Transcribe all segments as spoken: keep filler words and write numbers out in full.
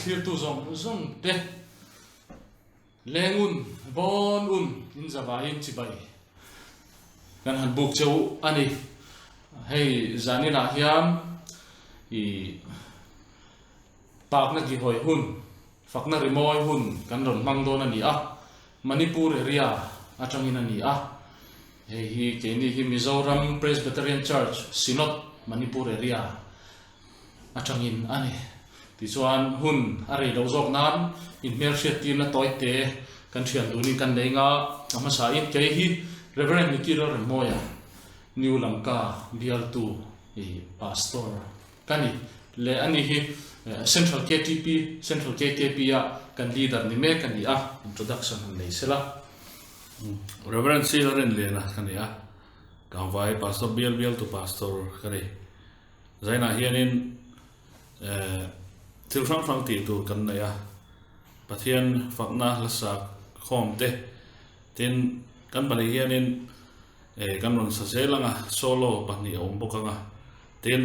Thlirtu zong zongte, leng un, bawn un, in zavai in chibai kan han bûk cheu a ni. Hei, zan in ah hian i pâkna gihoi hun, fakna rimawi hun kan rawn hmang dawn a ni a, Manipur area aṭangin a ni a. Hei hi keini hi Mizoram Presbyterian Church Synod Manipur area aṭangin a ni. Tichuan, hun a rei lo zawk nan, inhmelhriattirna tawite kan ṭhian dunin kan nei nga. A hmasa in kei hi Reverend Nikki Lalremmawia, New Lamka bialtu, pastor ka ni. Le ani hi, Central K T P, Central K K P ah kan leader ni mek a ni a, introduction han nei sela. Reverend C. Lalrinliana ka ni a, Kangvai Pastor Bial bialtu pastor ka ni. Zaina hianin, thil hrang hrang tih tur kan nei a, Pathian fakna la sak khawmte, tin, kan pali hianin, kan rawn sa zel ang a, solo pahnih a awm bawk ang a, tin,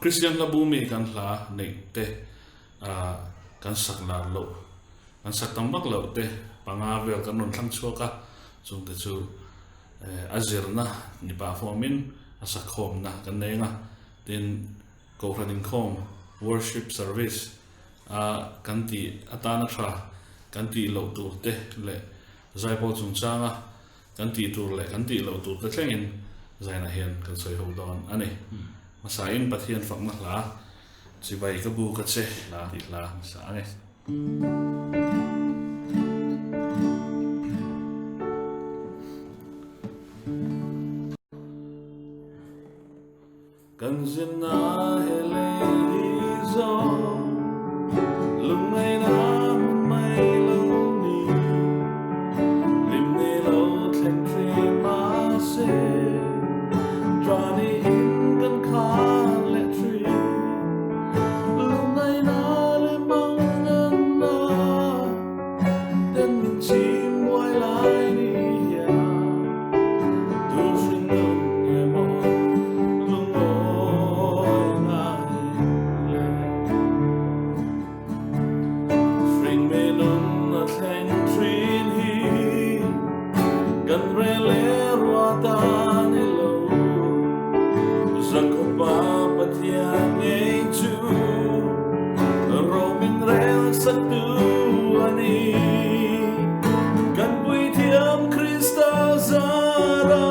Christian hlabu mi kan hla neite, kan sak lar lo, kan sak tam vak lote, panga vel kan rawn thlang chhuak a, chungte chu, a zirna ni pa khawmin a sak khawmna kan nei ang a, tin, kohhran inkhawm, worship service a kan tih, a tana ṭha kan tih loh turte leh zaipawl chungchâng a kan tih tur leh kan tih loh turte thlengin zaina hian kan sawiho dawn a ni. Hmasa in Pathian fakna hla, Chibai ka bûk a che hla tih hla hmasa a ni. Kan zinna he lei hi zaw, lungngaina mun mai lo ni, lim nei lo thleng thei ma se, ṭha ni in kan khan leh thei, lungngaina leh manganna, ten min chim buai lai ni hia, tu hring nung emaw, lungawi ngai le. Hring mi nun a thleng ṭhin hi, kan rel le ruat a ni lo. Jakob a Pathian ngei chu, ro min relsaktu a ni. Kan puithiam Krista zara,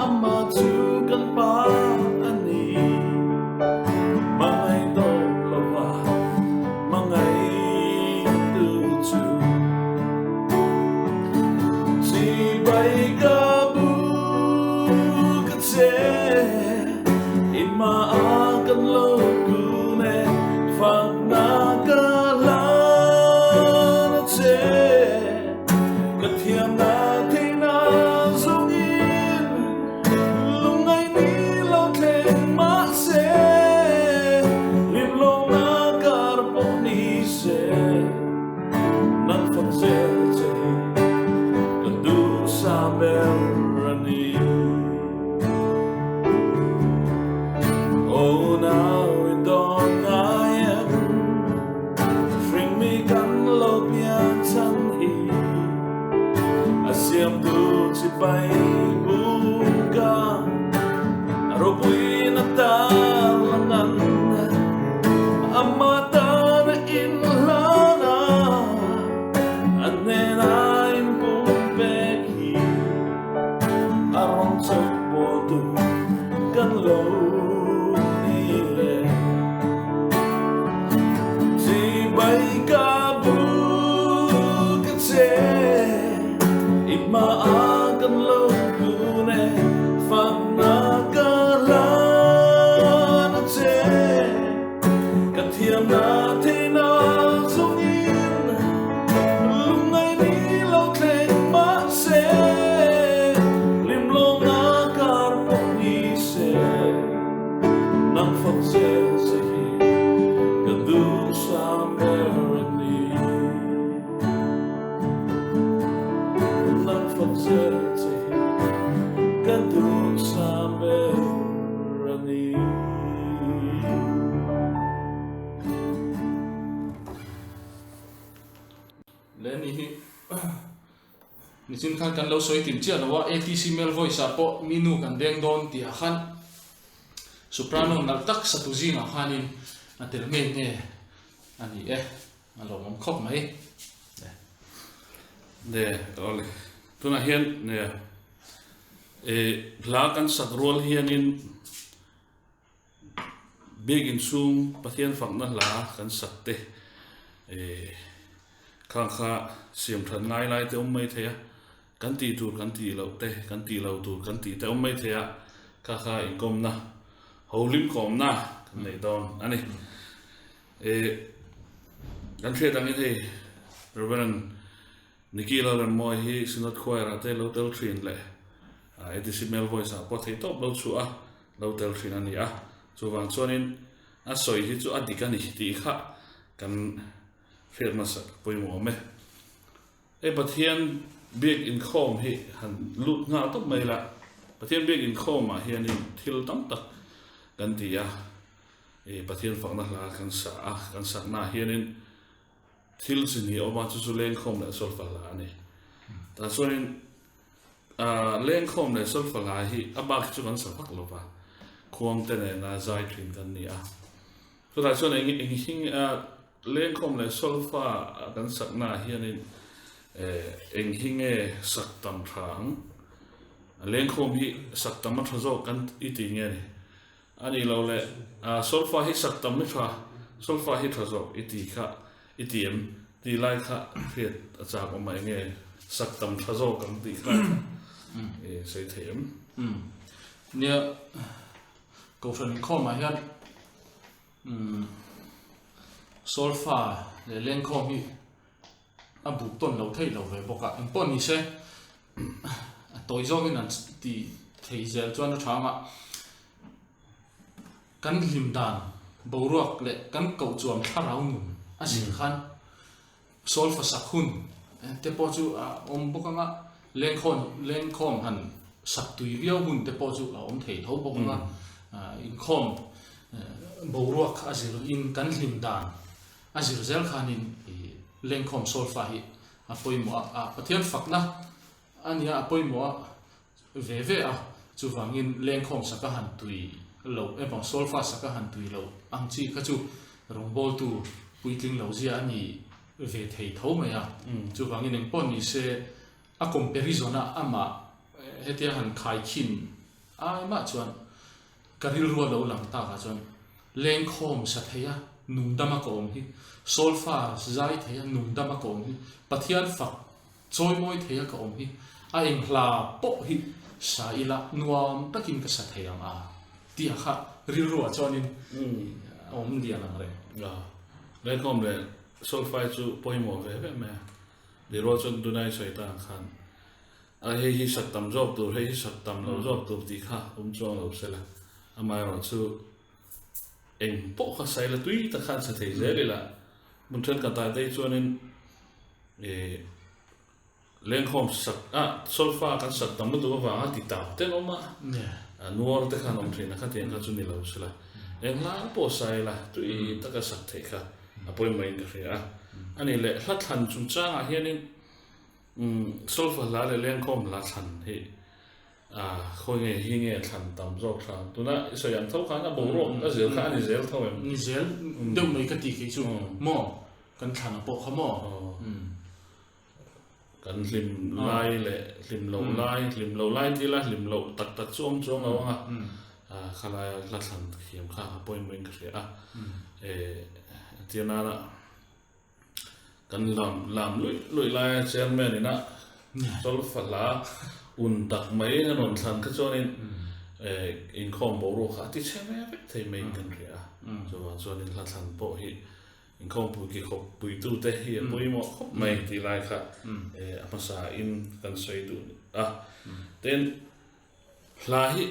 ama chu kan pa a ni. Hmangai dawn lo a, hmangaitu chu. Chibai ka bûk a che, i ma a kan lo tun e, fakna ka lan a che. Ka thiamna theina zong in, lungngai ni lo thleng ma se, limlawmna kar pawh ni se, nang fak zel che hi ka dusa ber a ni. O nau, i dawn ngai em? Hring mi kan lo pian chan hi, a siamtu chibai bûk a, a ropuina tar lang an, ama tan a inhlan a, a hnena inpumpêk hi, a rang chawk bawltu kan lo ni le. Chibai ka bûk a che, i ma a kan lo tun e, fakna ka lan a che. Ka thiamna theina zong in, lungngai ni lo thleng ma se, limlawmna kar pawh ni se, nang fak zel che hi ka dusa ber a ni. Nang fak zel che hi ka dusa ber a ni. Zin khan kan lo soi tim chiat lo a, A T C Male Voice ah pawh mi nu kan deng dawn ti a khan, soprano nal tak satu zing a khan in a tel me nge a ni e, a lawmawm khawp mai. Tuna hian, hla kan sak rual hian in, Biak in chhung Pathian fakna hla kan sak te, khang kha siam ṭhat ngai lai te um mai thei a, kan ti tur kan ti lo te, kan ti lo tur kan ti te um mai thei a, kha kha inkawmna, holim khawmna kan nei dawn a ni. Kan hriat ang in hei, Reverend Nicky Lalremmawi hi Synod Choir ah te lo tel ṭhin leh, A T C Male Voice ah pawh thei tawp lo chu a, lo tel ṭhin a ni a. Chuvang chuan in, a sawi hi chu a dik a ni tih kha kan hriat hmasak poimaw awm e. Ei Pathian biak inkhawm hi han lut nghal tawp mai la, Pathian biak inkhawm ah hian in thil tam tak kan ti a, Pathian fakna hla kan sa a, kan sakna hian in thil chi hnih a awm a, chu chu lengkhawm leh solfa hla a ni. Tah chuan in, lengkhawm leh solfa hla hi a bak chu kan sa vak lo va, khuang te nena zai ṭhin kan ni a. Chutah chuan eng, eng hing, lengkhawm leh solfa kan sakna hian in, eng hi nge sak tam ṭha ang? Lengkhawm hi sak tam a ṭha zawk kan i ti nge ni? A ni lo leh, solfa hi sak tam i ṭha, solfa hi ṭha zawk i ti kha, i ti em? Ti lai kha hriat a châk awm a, eng nge sak tam ṭha zawk ang tih kha, sawi thei em? Nia, kohhran inkhawm ah hian, solfa leh lengkhawm hi a bûk tawn lo thei lo ve bawk a, engpawh ni se, a tawi zawngin an ti thei zel chuan a ṭha ang a. Kan hlim dan boruak leh kan kochuam thlarau nun a sil khan, solfa sak hun te pawh chu a awm bawk ang a, lengkhawm, lengkhawm han sak tui viau hun te pawh chu a awm thei tho bawk ang a. Inkhawm boruak a zir in kan hlim dan a zir zel khan in, lengkhawm solfa hi a poimaw a, Pathian fakna a nia a poimaw a ve ve a. Chuvangin lengkhawm sak a han tui lo emaw, solfa sak a han tui lo ang chi kha chu rawngbawltu puitling lo zia a ni ve thei tho mai a. Chuvangin engpawh ni se, a comparison a amah, hetia han khaikhin ai mah chuan ka rilrua lo lang tak ah chuan, lengkhawm sa thei a, nungdam a ka awm hi, solfa zai thei a, nungdam a ka awm hi, Pathian fak chawimawi thei a ka awm hi, a eng hla pawh hi sa ila nuam takin ka sa thei ang a, tia kha rilrua chuan in a awm lian ang reng. Lengkhawm leh solfa chu poimaw ve ve mai a. Rilrua chuan tunai sawi ta khan, a hei hi sak tam zawk tur, hei hi sak tam lo zawk tur tih kha um chuang lo sela, amaherawhchu eng pawh kha sa ila tui tak khan sa thei zel ila, mun ṭhen khat ah te chuan in, lengkhawm sak a, solfa kan sak tam lutuk avanga ti tau ten awm a, nuar te khan awm theihna kha tiang kha chu ni lo sela, eng hla pawh sa ila tui tak a sak theih kha a poimaw in ka hria a. A ni leh hla thlan chungchang ah hian in, solfa hla leh lengkhawm hla thlan hi, khawi nge hi nge thlan tam zawk ṭha? Tuna i sawi ang tho khan a boruak a zir kha a ni zel tho em? Ni zel deuh mai ka ti kei chu maw, kan thlan a pawh kha maw. Kan hlim lai leh hlim lo lai, hlim lo lai ti la, hlim lo tak tak chu awm chuang lo ang a. Kha lai hla thlan thiam kha a poimaw in ka hria a. Tia nana kan lam, lam lui lui lai a chairman in a, solfa hla un tak mai a rawn thlan kha chuan in, inkhawm boruak kha a ti chhe ve vek thei mai in kan hria a. Chuvang chuan in hla thlan pawh hi inkhawmpui kikhawppuitute hi a poimaw khawp mai ti lai kha a hmasa in kan sawi duh a. Tin, hla hi,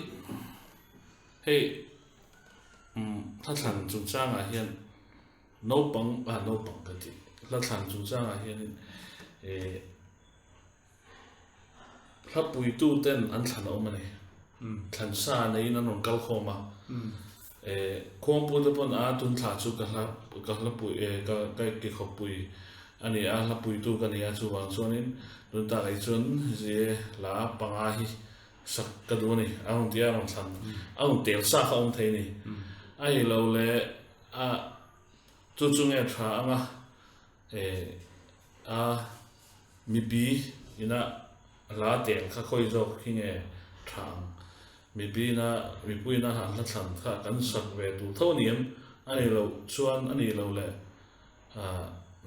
hei, hla thlan chungchang ah hian naupang, a, naupang ka ti, hla thlan chungchang ah hian in, hla puituten an thlan a awm a ni. Thlansa neiin an rawn kal khawm a. Khuangpute pawn a tun thla chu ka hla, ka hla pui, ka, ka kikhawppui a ni a, hla puitu ka ni a, chuvang chuan in, tun tak ei chun zia hla panga hi sak ka duh a ni, a hun tia a hun thlan, a hun têl sa kha um thei ni. Ahilole, a, chu chu nge ṭha ang a, e, a, mipi in a hla têl kha khawi zawk hi nge ṭha ang? Mipi in a, mipuiin a han hla thlan kha kan sak ve tur tho ni em? A ni lo chuan, a ni lo leh, a,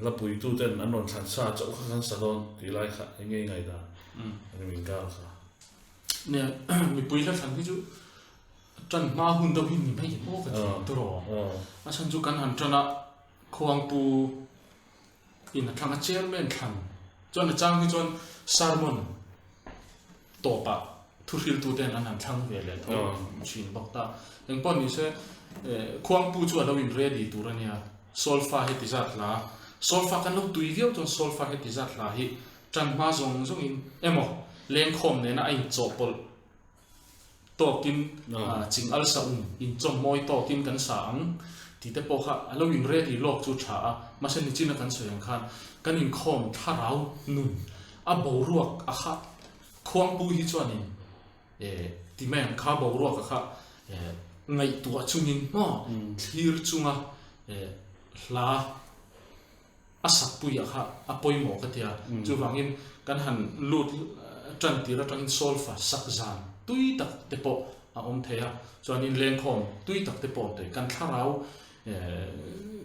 hla puituten an rawn thlan sa chauh kha kan sa dawn ti lai kha i ngei ngai dan, a ni min kal kha. Mipui hla thlan hi chu ṭan hma hun deuh hi ni mai maw ka ti tawh. A chhan chu kan han ṭan a, khuangpu in a thlang a, chairman thlan chuan a chang hi chuan sermon tawpah thuhriltuten an han thlang ve leh tho chin bawk ta. Engpawh ni se, khuangpu chu a lo in ready tur a nia. Solfa heti zat hla, solfa kan lo tui viau chuan solfa heti zat hla hi ṭan hma zawng zawngin emaw, lengkhawm nena a inchawhpawlh tawkin, ching alsa um, inchawmmawi tawkin kan sa ang tite pawh kha a lo in ready lawk chu ṭha a. Hmasa ni chin a kan sawi ang khan, kan inkhawm thlarau nun a boruak a kha, khuangpu hi chuan in, ti mai ang kha, boruak a kha, ngaihtuah chungin maw, thlir chunga hla a sakpui a kha a pawimaw ka tia. Chuvangin kan han lut ṭan tir aṭangin solfa sak zan tui tak te pawh a awm thei a, chuanin lengkhawm tui tak te pawh te kan thlarau,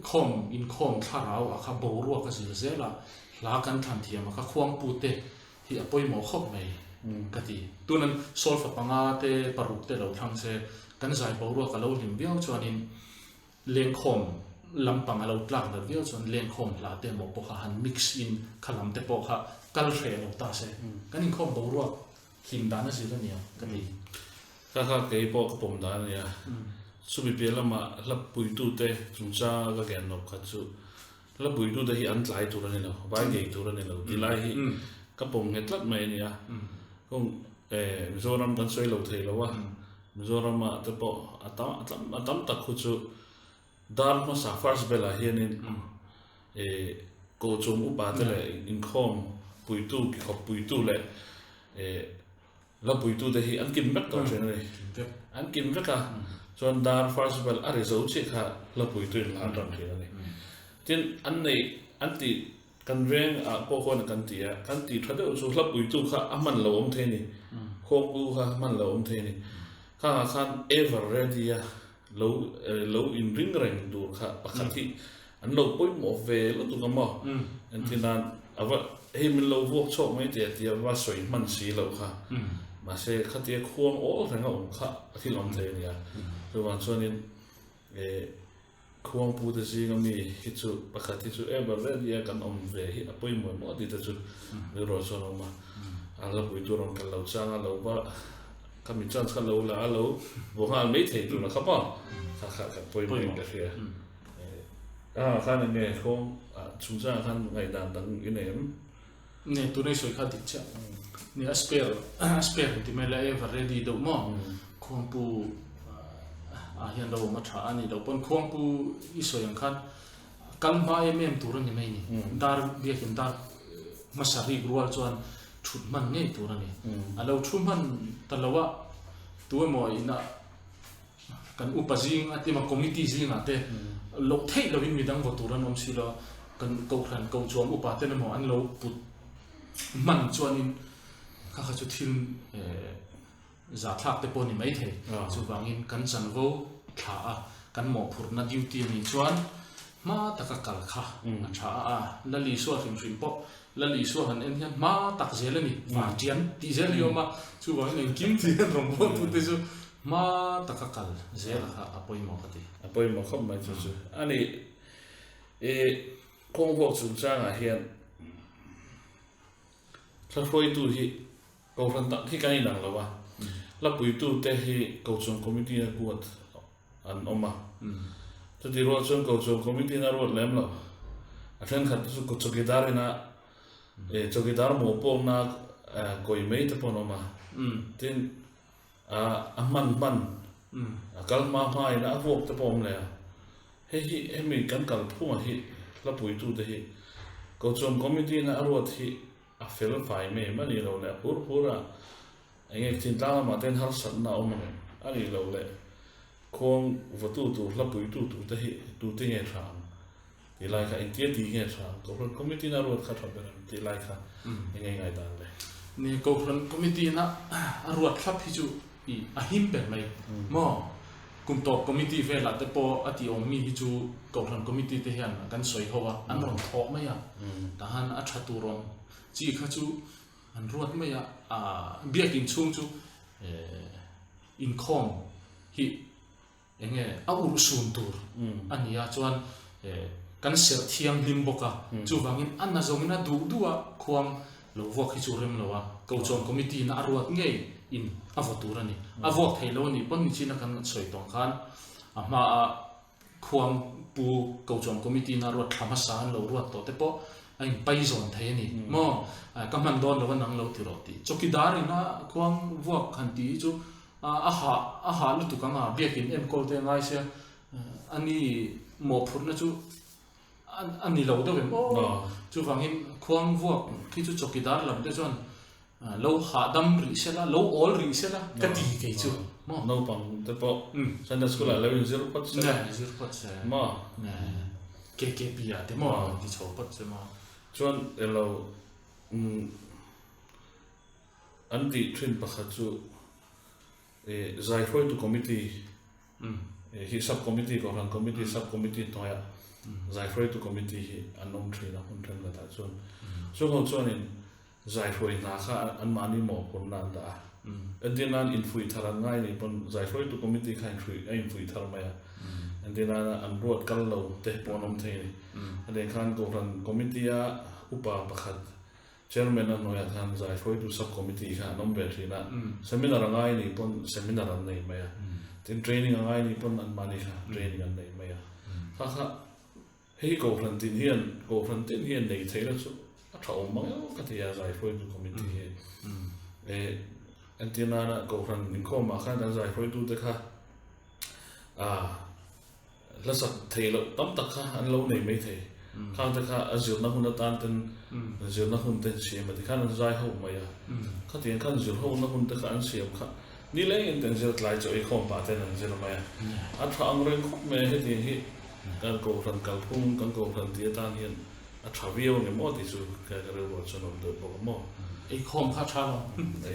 khawm, inkhawm thlarau a kha boruak a zil zel a, hla kan thlan thiam a kha khuangpute hi a pawimaw khawp mai ka ti. Tunan solfa panga te, paruk te lo thlang se, kan zai boruak a lo hlim viau chuanin lengkhawm lampang a lo tlak der viau chuan lengkhawm hla te maw pawh kha han mix in kha lam te pawh kha kal hre lo ta se. Kan inkhawm boruak hlim dan a zil a nia ka ti. Kha kha kei pawh ka pawm dan a nia. Chu mipi lamah hla puitute chungchang ka gen nop khat chu, hla puitute hi an tlai tur a ni lo, vai ngei tur a ni lo ti lai hi ka pawm nge tlat mai a nia. Kung, Mizoram kan sawi lo thei lo a, Mizoram ah te pawh a tam, a tam tak khu chu dar hmasa first bell ah hianin, kochuam upa te leh inkhawm puitu, kikhawp puitu leh hla puitute hi an kim vek tawh ṭhin a ni. An kim vek a, chuan dar first bell a ri zo chiah kha hla puitu in hla ṭan ṭhin a ni. Tin, an nei, an ti, kan veng ah pawh khuan kan ti a, kan ti ṭha deuh chu hla puitu kha a hman lo awm thei ni, khuangpu kha hman lo awm thei ni. Kha khan ever ready a lo, lo inring reng tur kha pakhat hi an lo pawimaw ve lutuk a maw. Entin a, hei min lo vuak chawk mai teh tia va sawi hman si lo kha, mahse khatia khuang awl reng a um kha a thil awm thei a nia. Chuvang chuanin khuangpute zinga mi hi chu pakhat hi chu ever ready a kan awm ve hi a pawimaw maw ti te chu, mi ruah chuan a awm a. A hla puitu rawn kal lo chang a lo va, khami chance kha lo la a, lo vawng nghal mai thei tur a kha maw, kha kha kan pawimaw ka hria. A khan enge khuang chungchang khan ngaidan dang i nei em? Ni, tun ei sawi kha dik chiah. Ni, a spare ti mai la, ever ready deuh maw? Khuangpu a hian lo awm a ṭha a ni lo pawn, khuangpu i sawi ang khan kal hma em em tur a ni mai ni. Dar biakin dar hmasa rik rual chuan ṭhut hman ngei tur a ni. A lo ṭhu hman ta lo a, tu emaw in a, kan upa zing a tima committee zing a te lo theih lo in midang vaw tur an awm si lo, kan kohhran kochuam upa ten emaw an lo put hman chuanin kha kha chu thil zathlak te pawh ni mai thei. Chuvangin kan chanvo thla a, kan mawhphurhna duty a nih chuan hma taka kal kha a ṭha a. Lal Isua hrim hrim pawh, Lal Isua han en hian hma tak zel a ni, van ṭian tih zel hi awm a, chuvangin engkim ti hian rawngbawltute chu hma taka kal zel a kha a pawimaw ka ti. A pawimaw khawp mai chu chu a ni. Khuangvuak chungchangah hian hla hruaitu hi kohhran tak hi kan inang lo a, hla puitute hi kochuam committee-a kuat an awm a. Chutih rual chuan kochuam committee-in a ruat lem lo. A ṭhenkhat chu chowkidar-in a, chowkidar mawpuakna koi mai te pawh an awm a. Tin, a hman hman, a kal hma hmain a vuak te pawh awm leh a. Hei hi, hemi kan kalphung a hi, hla puitute hi Kochuam committee na a ruat hi a fel fai mai em, ahiloleh a phur phur a, eng e, thingtlang lam ah ten harsatna um em, ahiloleh khuang vatu tu, hlapuitu tu te hi tu ti nge tha, ti lai kha, eng ti a ti nge tha, kohran committee na ruat kha tha ber em ti lai kha, eng e, ngaidan le. Ni, kohran committee na a ruat thlap hi chu a him ber mai maw. Kum tawp committee vel ah te pawh a ti um mi hi chu, kohran committee te hian kan soi ho a, an rawn thawh mai a. Tahan a tha tur awm chi kha chu an ruat mai a, biakin chhung chu inkhawm hi eng nge a urhsun tur a ni a chuan, kan serh thianghlim bawk a. Chuvangin a na zawngin a duh duh a khuang lo vuak hi chu rem lo a, kochuam committee na a ruat ngei in a vaw tur a ni. A vuak thei lo a ni pawn ni chin a kan sawi tawng khan, a hma a khuang pu kochuam committee na ruat thla hmasa an lo ruat tawh te pawh a inpai zawn thei a ni maw. Ka hman dawn lo a, nang lo ti rawh tih. Chowkidar in a khuang vuak han ti hi chu a ha, a ha lutuk anga, biakin enkawl te ngai se, a ni mawhphurhna chu a ni lo deuh em aw. Chuvangin khuang vuak khi chu chowkidar lam te chuan lo hahdam rih sela, lo awl rih sela ka ti kei chu. Naupang te pawh Sunday school ah lo inzir phawt se, zir phawt se maw. K K P ah te maw, ti chho phawt se maw. Chuan elo, an tih ṭhin pakhat chu, zaihruaitu committee, hi sub committee, kohran committee, sub committee hnuaiah zaihruaitu committee hi an awm ṭhin a, hun ṭhenkhat ah chuan. Chuho chuanin zaihruai hna kha anmahni mawhphurhna an dah a. Entirnan infuih thar an ngai ni pawn zaihruaitu committee kha a infuih thar mai a. Entirnan an ruat kal lo te pawh an awm thei ni. A ding khan kohran committee a upa pakhat, chairman a hnuaiah khan zaihruaitu sub committee kha an awm ve ṭhin a. Seminar a ngai ni pawn seminar an nei mai a. Tin training a ngai ni pawn anmahni kha training an nei mai a. Kha kha, hei kohran tin hian, kohran tin hian nei theina chu a ṭha awm mang ka ti a, zaihruaitu committee hi. Entirnan a kohran inkhawm ah khan kan zaihruaitute kha, a, hla sak theilo tam tak kha an lo nei mai thei. Khangte kha a zirna hun atan ten, zirna hun ten siam a ti khan an zai ho mai a. Khatiang khan zir hona hun te kha an siam kha, ni leng in ten zir tlai chu ei khawmpahten an zir mai a. A ṭha ang reng khawp mai hetiang hi. Kan kohran kalphung, kan kohran ti atan hian a ṭha viau ni maw ti chu ka, ka rilruah chuan awm deuh bawk a maw. Ei khawm kha ṭha lo.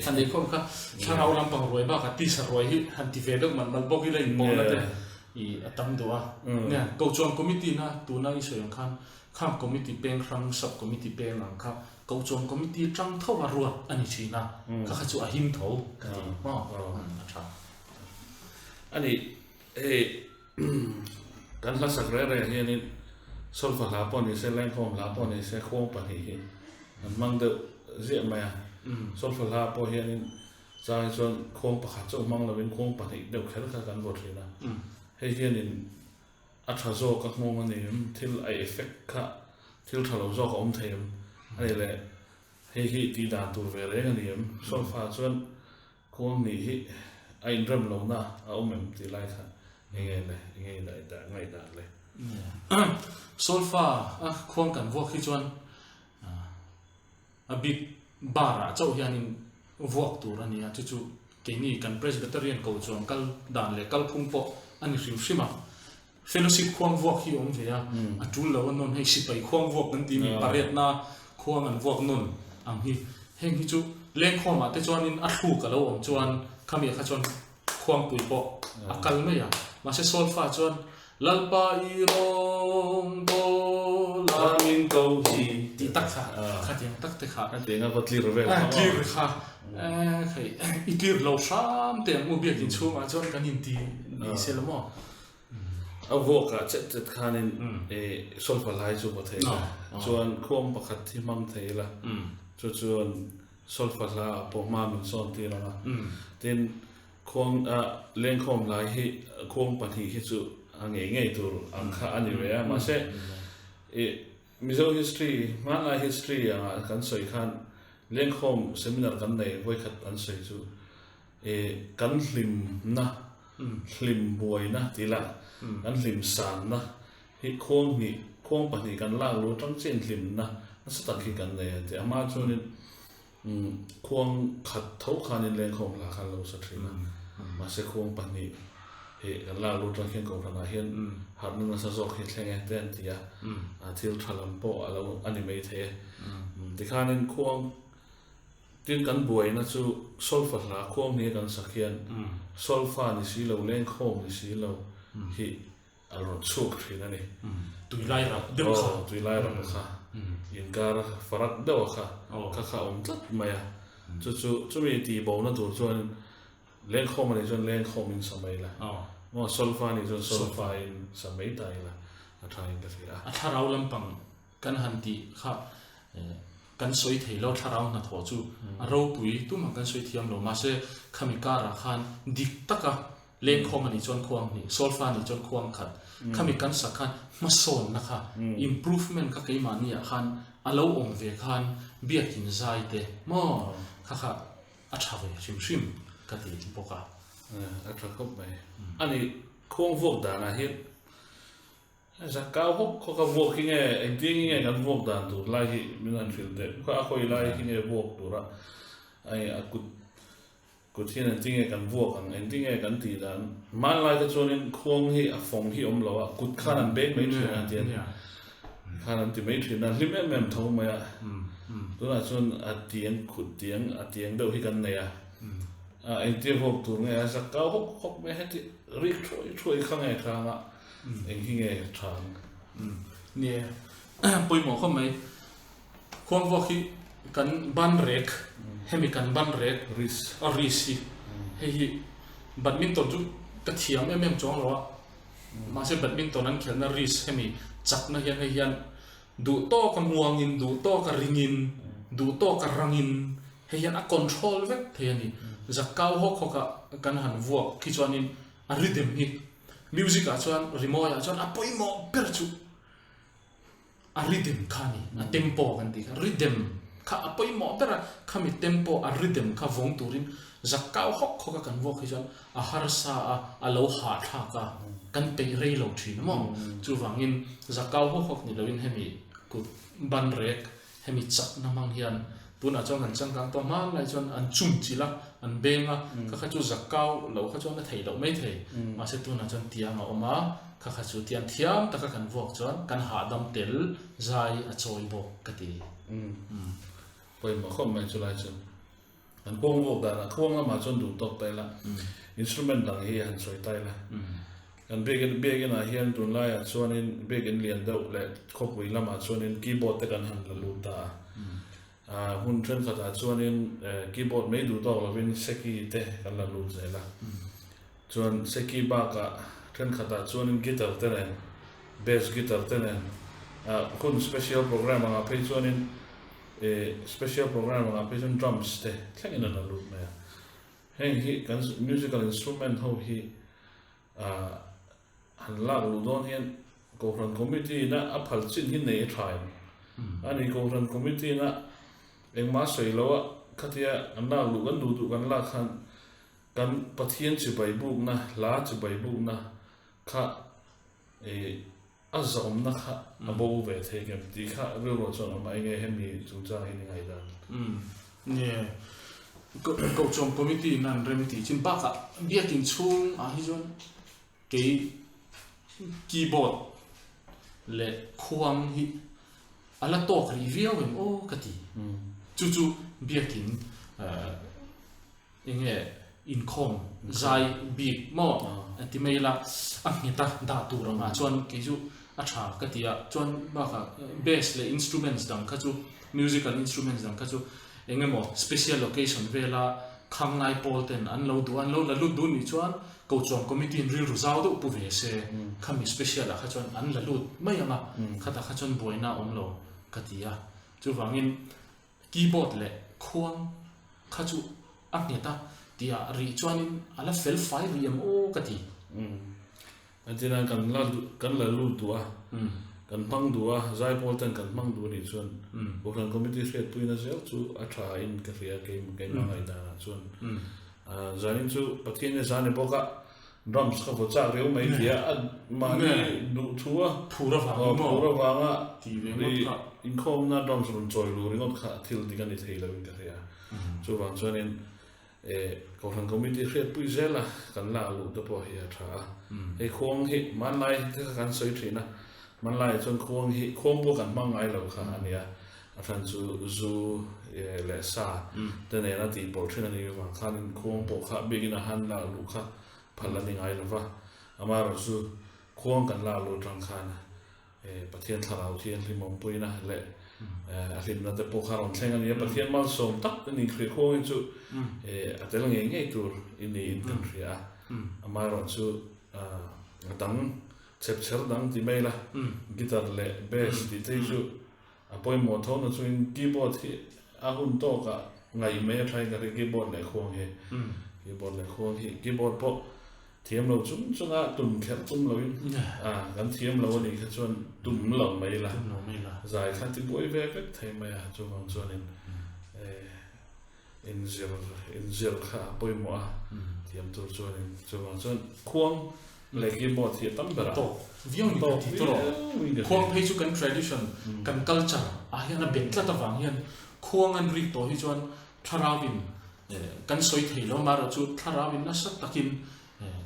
An ei khawm kha thlarau lampang ruai bak a tisa ruai hi han ti ve deuh mal mal bawk ila inpawlna te a tam deuh a. Kochuam committee na tuna i sawi ang khan, khang committee peng, hrang sub committee peng ang kha, kochuam committee ṭang tho a ruat a ni ṭhin a. Kha kha chu a him tho ka ti maw. A ṭha. A ni, hei, kan hla sak reng reng hianin, solfa hla pawh ni se, lengkhawm hla pawh ni se, khuang pahnih hi an hmang deuh ziah mai a. Solfa hla pawh hianin, chang hi chuan khuang pakhat chauh hmang lovin khuang pahnih deuh kher kha kan vaw ṭhin a. Hei hianin a ṭha zawk a hmang a ni em, thil a effect kha, thil ṭha lo zawk a awm thei em? A ni leh, hei hi ti dan tur ve reng a ni em? Solfa chuan khuang hnih hi a inrem lona a awm em ti lai kha, eng nge le, eng nge le, ngaidan le. Solfa a khuang kan vuak hi chuan, a bik bar ah chauh hianin vuak tur a ni a, chu chu keini kan Presbyterian kochuam kal dan leh kalphung pawh a ni hrim hrim a. Fellowship khuang vuak hi a awm ve a, a tul lo a nawn, hei sipai khuang vuak kan ti mi, parade na khuang an vuak nawn ang hi. Heng hi chu lengkhawm ah te chuanin a thluk a lo awm chuan khami kha chuan khuangpui pawh a kal mai a. Mahse, solfa chuan, Lalpa i rawng bawl a min ko hi, tih tak kha, khatiang tak te kha, a tling a va tlir ve, a tlir kha, i tlir lo hram te ang u, biakin chhungah chuan kan inti ni se la maw. A vuak a chet chet khanin solfa hla chu va thei a, chuan khuang pakhat hi hmang thei la, chu chuan solfa hla pawh hma min sawn tir ang a. Tin, khuang a, lengkhawm hla hi, khuang pahnih hi chu a ngei ngei tur ang kha a ni ve a, mahse, Mizo history, hmanlai history anga kan sawi khan, lengkhawm seminar kan nei vawikhat an sawi chu, kan hlimna, hlim buaina ti la, kan hlim sanna hi khuang hnih, khuang pahnih kan lak lut aṭang chian hlimna nasa tak hi kan nei a ti. Ama chun in, khuang khat tho khan in lengkhawm hla khan lo sa thin a. Masia khuang pani hi kan lâk lut a hin kohran a hin, harna nasa zawk hi thleng e ten ti a, a thil thalam pawh a lo a ni mai thei. Ti khan in khuang tin kan buaina chu solfa hla khuang ni kan sak hian, solfa ni si lo, lengkhawm ni si lo hi a lo suak thin a ni. Tuilai rap deuh kha, tuilai rap kha, inkar a kha, farak deuh a kha, kha kha um tlat mai a. Chu chu, chumi ti bona tur chuan, lengkhawm a ni chuan lengkhawm in sa mai la, maw, solfa ni chuan solfa in sa mai ta ila, a ṭha in ka hria a. A thlarau lampang kan han ti kha, kan sawi thei lo, thlarau hna thaw chu a ropui tum ah kan sawi thiam lo. Mahse, khami kar ah khan dik tak a, lengkhawm a ni chuan khuang hnih, solfa ni chuan khuang khat, khami kan sak khan hmasawnna kha, improvement kha keimahni ah khan a lo awm ve khan, biakin zai te maw, kha kha a ṭha ve hrim hrim ka ti bawk a. A ṭha khawp mai. A ni, khuang vuak dan ah hi, zakau hawk hawk a vuak hi nge, engtin nge kan vuak dan tur lai hi min han hril deuh kha, a khawi lai hi nge vuak tur a, a kut hian engtin nge kan vuak ang, engtin nge kan tih dan. Hmanlai te chuan in khuang hi a fawng hi awm lo a, kut khan an beng mai ṭhin a ti a, khan an ti mai ṭhin a, hlim em em tho mai a. Tunah chuan a tiang, khut tiang, a tiang deuh hi kan nei a. Engtin vuak tur nge a, zakau hawk hawk mai heti, rik ṭhuai ṭhuai kha nge ṭhang a, eng hi nge ṭhang? Ni, poimaw khawp mai. Khuang vuak hi kan ban rek, hemi kan ban rek, a ris hi, hei hi badminton chu ka thiam em em chuang lo a. Mahse, badminton an khelna ris hemi chakna hian, hei hian duhtawk a muang in, duhtawk a ring in, duhtawk a rang in, hei hian a control vek thei a ni. Zakau hawk hawk a kan han vuak khi chuan in, a rhythm hi, music ah chuan, rimawi ah chuan a poimaw ber chu a rhythm kha ni, a tempo kan ti kha, rhythm kha a poimaw ber a, khami tempo, a rhythm kha vawng turin zakau hawk hawk a kan vuak hi chuan a harsa a, a lo hahthlak a, kan peih rei lo ṭhin a maw. Chuvangin zakau hawk hawk ni loin hemi kut ban rek, hemi chakna hmang hian, tunah chuan kan changkang tawh hmanlai chuan an chum chil a, an beng a, kha kha chu zakau lo kha chuan a theih loh mai thei. Mahse, tunah chuan tiang a awm a, kha kha chu tiang thiam taka kan vuak chuan kan hahdam tel, zai a chawi bawk ka ti. Poimaw khawp mai chu lai chu. Kan khuang vuak dan ah, khuang lamah chuan duhtawk ta ila, instrument dang hi han sawi ta ila. Kan biak, biakin ah hian tunlai ah chuan in biakin lian deuh leh khawpui lamah chuan in keyboard te kan han la lut ta a. Hun ṭhenkhat ah chuan in keyboard mai duhtawk lovin seki te kan la lut zel a. Chuan seki bak ah ṭhenkhat ah chuan in guitar te nen, bass guitar te nen, hun special program anga phei chuan in, special program anga phei chuan drums te thlengin a la lut mai a. Heng hi kan musical instrument ho hi han lak luh dawn hian, kohran committee in a phal chin hi nei a ṭha em? A ni, kohran committee in a engmah sawi lo a, khatia kan lak luh, kan duh duh kan lak khan, kan Pathian chibai bûkna, hla chibai bûkna kha a zawmna kha a bo ve thei kem ti kha rilru chuan a um a, enge hemi chungchang in i ngaidan? Ni, kochuam committee in an remti chin bak ah, biakin chhung ah hi chuan kei keyboard leh khuang hi a la tawk rih viau em aw ka ti. Chu chu biakin enge, inkhawm zai bik maw, a ti mai la, a nghet a dah tur anga chuan kei chu a ṭha ka ti a, chuan bak ah bass leh instruments dang kha chu, musical instruments dang kha chu, eng emaw special occasion vela khanglai pawl ten an lo duh, an lo la lut duh nih chuan, kochuam committee in rilru zau deuh pu ve se, khami special ah kha chuan an la lut mai ang a, khata kha chuan buaina awm lo ka ti a. Chuvangin keyboard leh khuang kha chu a nghet a, tia rih chuan in a la fel fai rih em aw ka ti. Atina kan la, kan la lut duh a, kan hmang duh a, zai pawl ten kan hmang duh nih chuan, kohran committee hriatpuina zel chu a ṭha in ka hria, kei, keima ngaidan ah chuan. Zanin chu Pathian ni zan ni bawk a, drums kha vawchâk riau mai tia, a mani duh thu a, phur a vang ah, inkhawmna drums run chawi lu ringot kha thil dik a ni theilo in ka hre a. Chuvang chuan in, kohran committee hriatpui zel a kan lak luh te pawh hi a ṭha a. Hei khuang hi hmanlai te kha kan sawi ṭhin a, hmanlai chuan khuang hi, khuang pawh kan hmang ngai lo kha a ni a. A ṭhen chu zu leh sa te nen a tihpawlh ṭhin a ni vang khan in khuang pawh kha biakin a han lak luh kha phal a ni ngai lo va. Amaherawhchu khuang kan lak luh aṭang khan Pathian Thlarau Thianghlim awmpuina leh a hlimna te pawh kha rawn thleng a ni a, Pathian malsawm tak te ni hria khuang hi chu a tel ngei ngei tur i ni in kan hria a. Amaherawhchu a dang, chhepchher dang ti mai la, guitar leh bass tih te chu a pawimaw thona chu in keyboard hi a hun tawk ah ngai mai a ṭha in ka hre, keyboard leh khuang hi. Keyboard leh khuang hi, keyboard pawh thiam lo chung chung a tum kher tum lo in, kan thiam lo a ni kha chuan tum lo mai la, zai kha ti buai ve vek thei mai a, chuvang chuan in inzir, inzir kha a pawimaw a, thiam tur chuan in chuvang chuan khuang leh keyboard hi a tam ber a. Tawk viau ni ka ti tawh. Khuang phei chu kan tradition, kan culture a hian a bet tlat avang hian khuang an rik tawh hi chuan thlarau in kan sawi thei lo, amaherawhchu thlarau in nasa takin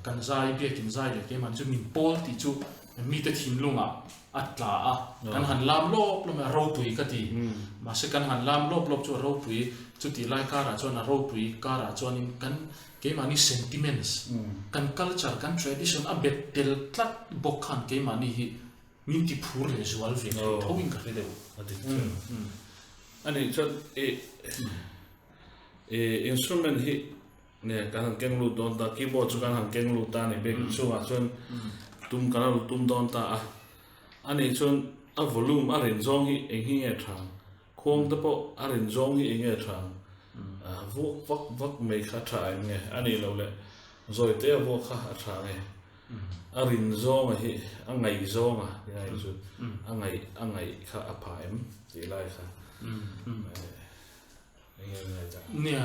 kan zai, biakin zai leh keiman chu min pawl tih chu mite thinlung ah a tla a, kan han lam lawp lawp mai a, ropui ka ti. Mahse, kan han lam lawp lawp chu a ropui, chuti lai kâr ah chuan a ropui kâr ah chuan in kan, keimahni sentiments, kan culture, kan tradition a bet tel tlat bawk khan keimahni hi min ti phur leh zual ve thei tho in ka hre deuh. Ani chuan instrument hi kan han keng lut dawn ta, keyboard chu kan han keng lut ta ni, biakin chungah chuan tum kan la tum dawn ta a. Ani chuan a volume a rinzawng hi eng hi nge ṭha? Khuang te pawh a rinzawng hi eng nge ṭha? Vuak vak vak mai kha ṭha em nge? A ni lo leh zawite a vuak kha a ṭha nge? A rinzawng a hi, a ngaizawng a, ti ngai chu, a ngai, a ngai kha a pha em tih lai kha. Nia,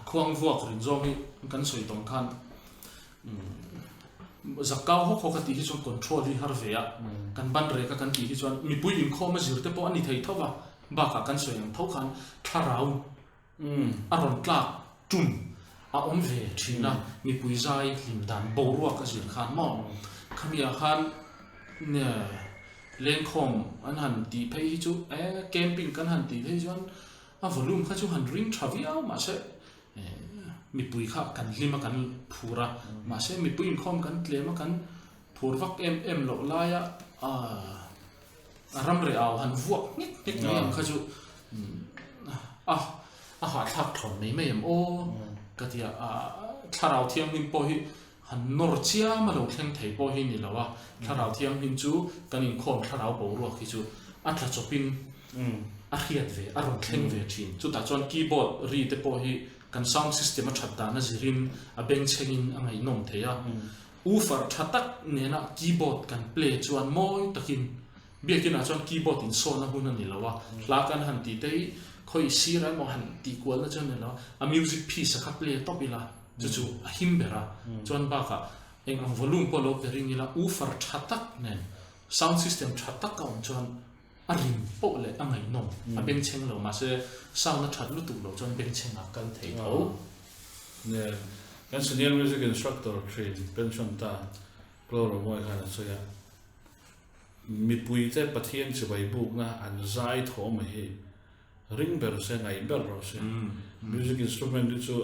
khuang vuak rinzawng hi kan sawi tawng khan, zakkau hawk hawk a tih hi chuan control hi har ve a, kan ban rek a kan tih hi chuan mipui inkhawm a zir te pawh a ni thei tho a, bakah kan sawi ang tho khan thlarau a rawn tlak tum a awm ve ṭhin a, mipui zai hlim dan boruak a zir khan maw. Khami ah khan, lengkhawm an han tih phei hi chu, camping kan han tih phei chuan a volume kha chu han ring ṭha viau, mahse, mipui kha kan hlim a kan phur a, mahse, mipui inkhawm kan tlem a kan phur vak em em loh lai a, a ram leh au han vuak ngek ngek mai ang kha chu, a hahthlak thlawn mai mai em aw ka ti a, thlarau thianghlim pawh hi han nawr chiam a lo thleng thei pawh hi ni lo a, thlarau thianghlim chu kan inkhawm thlarau boruak hi chu a tla chawp in a hriat ve, a rawn thleng ve ṭhin. Chutah chuan keyboard ri te pawh hi kan sound system a ṭhat dan a zir in a bengchheng in a ngaihnawm thei a. Woofer ṭha tak nen a keyboard kan play chuan mawi takin, biakin ah chuan keyboard insawn a hun a ni lo a, hla kan han tih te hi khawi sir a emaw han tih kualna chu a ni lo a, music piece a kha play tawp ila, chu chu a him ber a. Chuan bakah eng ang volume pawh lo pe ring ila, woofer ṭha tak nen, sound system ṭha tak a awm chuan a rin poh leh a ngaihnawm, a bengchheng lo, mahse, sound a ṭhat lutuk lo chuan bengchheng a kal thei tho. Kan senior music instructor ṭhin, pension ta, Pu Lalramawi khan a sawi a, mipuite Pathian chibai bûkna an zai thawm a hi ring ber se, ngai ber rawh se. Music instrument hi chu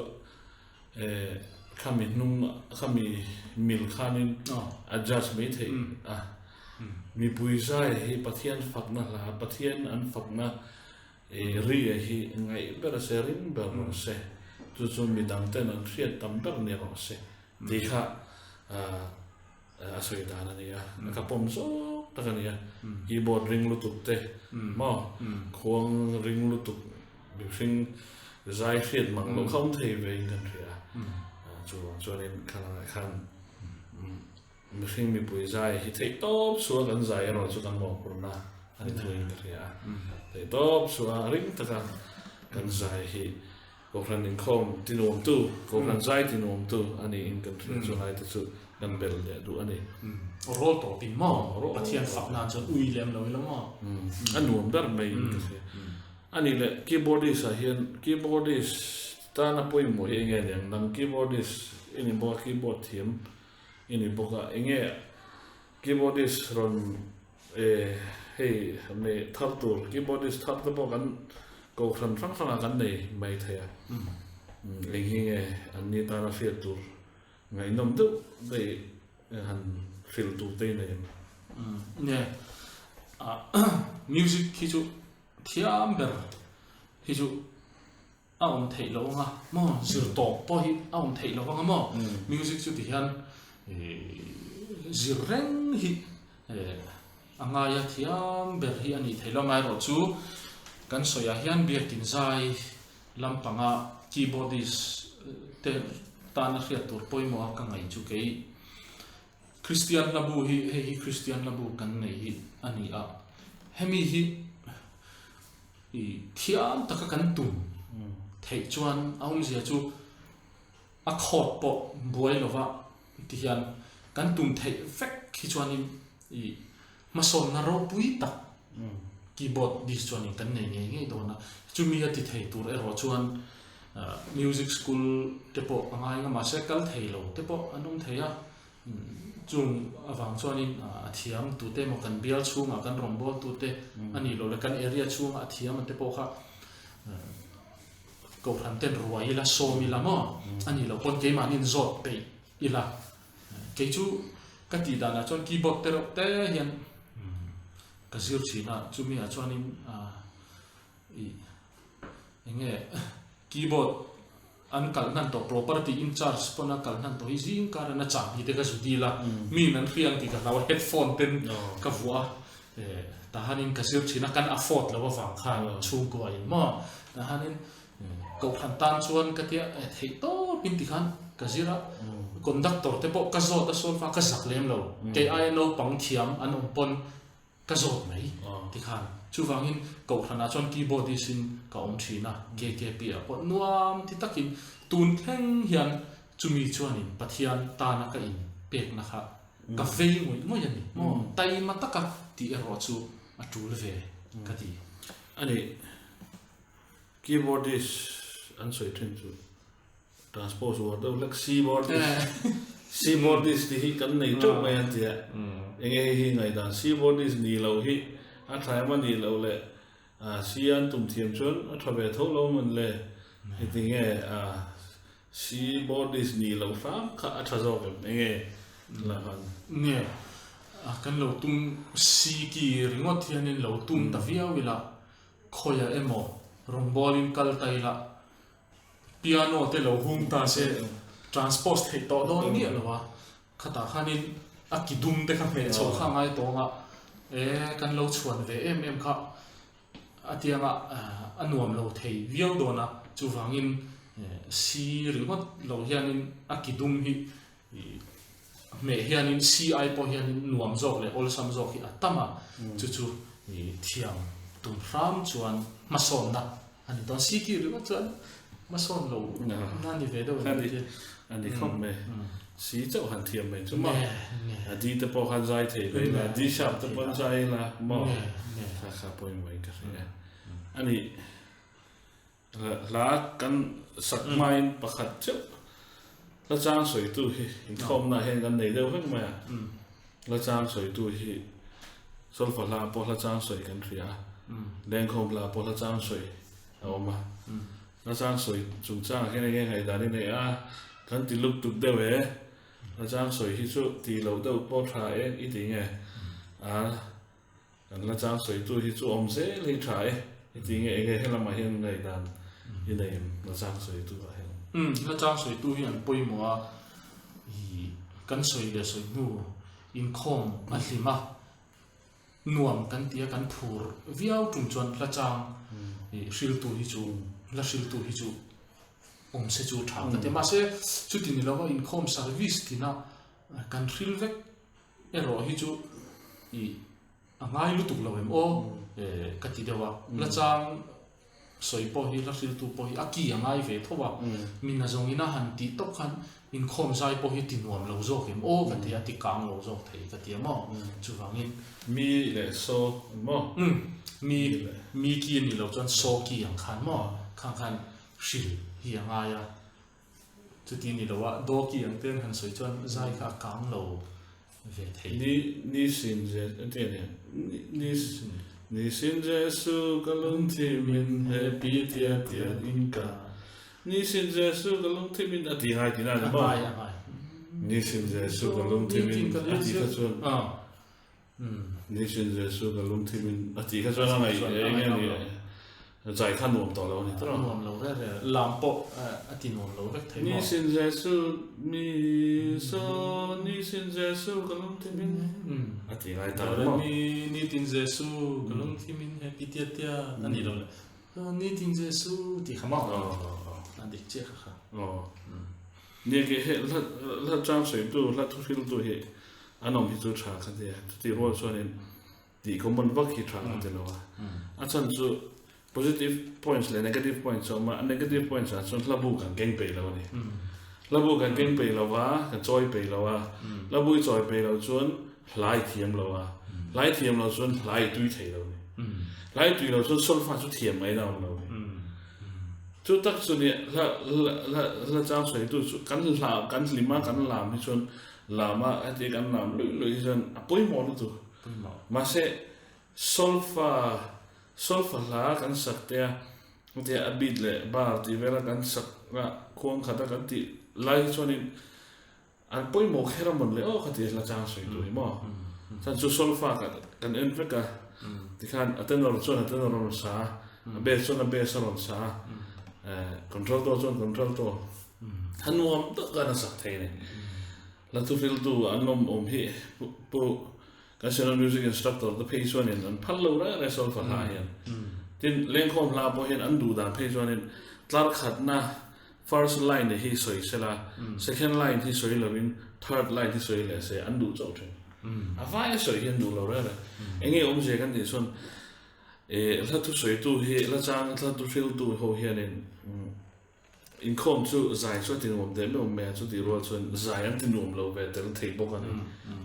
khami hnung, khami mil khan in adjust mai thei a. Mipui zai hi Pathian fakna hla, Pathian an fakna ri a hi ngai ber se, ring ber rawh se. Chu chu midangte'n an hriat tam ber ni rawh se, ti kha a sawi dan a ni a, ka pawm zawk tak a ni a. Keyboard ring lutuk te maw, khuang ring lutuk, mihring zai hriat mang lo kha um thei ve in kan hria a. Chu chuan in khan, khan mihring mipui zai hi theihtawp sua kan zai erawh chu kan mawphurna a ni thu in ka hria a. Theihtawp sua ring taka kan zai hi Kohran inkhawm ti nuam tu, kohran zai ti nuam tu a ni in kan hriat chu, laite chu kan bel leh duh a ni. Role tawp in maw, Pathian fakna chun ui lem lo i la maw. A nuam dar mai in ka hria. A ni leh keyboardist a hian, keyboardist tan a poimaw hi enge niang, nang keyboardist i ni bawk a, keyboard thiam i ni bawk a, enge keyboardist rawn, hei, thar tur, keyboardist thar te pawh kan, kohran hrang hrang a kan nei mai thei a. Eng hi nge an ni tan a hriat tur, ngaihnawm deuh dei, han hril tur te nei em? Music hi chu thiam ber hi chu a um theilo anga maw, zir tawp pawh hi a um theilo anga maw. Music chu ti hian zir reng hi a ngai a, thiam ber hi a ni theilo. Amaherawhchu kan sawi ah hian biakin zai lampang a keyboardist te tan a hriat tur poimaw a ka ngai chu kei Christian labu hi, hei hi Christian labu kan nei hi a ni a, hemi hi thiam tak a kan tum theih chuan a umzia chu a chord pawh buai lo va, ti hian kan tum theih vek hi chuanin hmasawnna ropui tak keyboardist chuanin kan nei ngei ngei dawn a. Chumi a ti thei tur erawh chuan music school te pawh a ngai ngam a, mahse kal theilo te pawh an um thei a. Chung avang chuanin a thiamtute emaw, kan bial chhungah kan rawngbawltute a ni lo leh kan area chhungah a thiam a te pawh kha kohran ten ruai ila, sawm ila maw, a ni lo pawn keimanin zawt peih ila. Kei chu ka tih dan ah chuan keyboard te reuh te hian ka zir ṭhin a, chumi ah chuanin enge keyboard an kal hnan tawh, property in charge pawna kal hnan tawh hi zingkar a nacham hi te ka zu dil a, mi'n an hria ang tih ka hlau a, headphone ten ka vuah a, tahanin ka zir ṭhin a, kan afford lo avang khan chhungkua in maw, tahanin kohran tan chuan ka tia, theihtawp in ti khan ka zir a, conductor te pawh ka zawt a, solfa ka zak lem lo, kei aia naupang thiam an awm pawn ka zawt mai, ti khan. Chuvangin kohran ah chuan keyboardist in ka awm ṭhin a, K K P ah pawh nuam ti takin tun thleng hian chumi chuanin Pathian tana ka inpekna kha ka vei ngawih ngawih a ni maw, taima taka tih erawh chu a tul ve ka ti. A ni, keyboardist an sawi ṭhin chu transpose word deuh hlek, keyboardist, keyboardist ti hi kan nei teuh mai a tia. Enge hi ngaidan, keyboardist ni lo hi a ṭha em a, ni lo leh, a, key an tum thiam chuan a ṭha ve tho lo man le, hiti nge, a, keyboardist ni lo hram kha a ṭha zawk em, enge la han? Nge, a, kan lo tum, key ringawt hianin lo tum ta viau ila, khawi ah emaw rawngbawlin kal ta ila, piano te lo hung ta se, transpose theih tawh dawn miah lo a, khatah khanin a kidum te kha hmeh chho kha ngai tawng a, e, kan lo chhuan ve em em kha a tiang ah, a nuam lo thei viau dawn a, chuvangin key ringawt lo hianin a kidum hi hmeh hianin key ai pawh hianin nuam zawk leh awlsam zawk hi a tam a, chu chu thiam tum hram chuan hmasawnna a ni dawn, key ringawt chuan hmasawn lo na ni ve deuh a ni ti. A ni khawp mai. Key chauh han thiam mai chu maw. A D te pawh khan zai thei ve la, D sharp te pawh zai la maw. Kha kha poimaw in ka hria. A ni, hla kan sak hmain pakhat chauh, hla chang sawitu hi inkhawmna hian kan nei deuh vek mai a. Hla chang sawitu hi solfa hla pawh hla chang sawi kan hria a, lengkhawm hla pawh hla chang sawi a awm a. Hla chang sawi chungchang ah hian enge ngaidan i nei a, kan ti luk tuk deuh e. Hla chang sawi hi chu ti lo deuh pawh ṭha e i ti nge? A, kan hla chang sawitu hi chu awm zel hi ṭha e i ti nge, enge he lamah hian ngaidan i nei em, hla chang sawitu ah hian? Hla chang sawitu hi an poimaw a, kan sawi leh sawi hnu inkhawm a hlim a, nuam kan ti a, kan phur viau tum chuan hla chang hriltu hi chu, hla hriltu hi chu awm se chu ṭha ka ti. Mahse, chuti ni lo a, inkhawm service tina kan hril vek erawh hi chu a ngai lutuk lo em aw, ka ti deuh a. Hla chang soi pawh hi, la hriltu pawh hi a ki a ngai ve tho a. Min a zong in a han ti tawk khan, inkhawm zai pawh hi ti nuam lo zawk em aw ka ti a, ti kâng lo zawk thei ka ti a maw. Chuvangin mi leh saw maw, mi ki a ni lo chuan saw ki ang khan maw, khang khan hril hi a ngai a. Chuti ni lo a, daw ki ang ten han soi chuan zai kha a kâng lo ve thei. Ni, nisin Je, a ti a ni. Ni, ni, nisin Jesu ka lungthim in he pi tia tia ding ka. Nisin Jesu ka lungthim in a ti ngai tina ni maw. Nisin Jesu ka lungthim in a ti kha chuan. Nisin Jesu ka lungthim in a ti kha chuan a ngai e nge ni. Zai kha nuam tawh lo ni tawh. Nuam lo re re. Lam pawh a ti nuam lo vek thei maw. Nisin Jesu, mi saw, nisin Jesu ka lungthim in a ti ngai ta maw. Ni, nitin Jesu ka lungthim in he pi tia tia a ni lo leh, nitin Jesu ti kha maw. A dik chiah kha kha. Ni ke he la, la chang sawitu, la thuhriltu hi an awm hi chu ṭha ka ti a. Chuti rual chuan in tih common vak hi ṭha ka ti lo a. A chhan chu positive points leh negative points a awm a, a negative points ah chuan hlabu kan keng pei lo a ni. Hlabu kan keng pei lo a, kan chawi pei lo a. Hlabu i chawi pei lo chuan hla i thiam lo a. Hla i thiam lo chuan hla i tui thei lo ni. Hla i tui lo chuan solfa chu thiam mai na awm lo ni. Chu tak chu ni, la, la, la, la chang sawitu chu kan hla, kan hlim a, kan lam hi chuan lam a, heti kan lam lui lui hi chuan a pawimaw lutuk. Mahse, solfa, solfa hla kan sak te a, heti a beat leh bar ti vela kan sak a, khuang khat a kan tih lai hi chuan in, an pawimaw kher a mawn le aw ka ti a, la chang sawitu hi maw. Chan chu solfa kan, kan en vek a. Tikhan a tenor chuan a tenor a rawn sa, a bass chuan a bass a rawn sa, contralto chuan contralto. A nuam tak a na sak thei ni. La thuhriltu an awm awm hi, pu, pu, kan Sena music instructor te phei chuan in an phal lo reng reng solfa hla hian. Tin, lengkhawm hla pawh hian an duh dan phei chuan in, tlar khatna, first line hi sawi sela, second line hi sawi lo in, third line hi sawi leh se an duh chauh ṭhin. A vai a sawi hi an duh lo reng reng. Enge awmzia kan tih chuan, la thusawitu hi, la chang, la thuhriltu ho hian in, inkhawm chu zai chu a ti nuam deh meuh mai a, chutih rual chuan zai an ti nuam lo ve tel thei bawk a ni.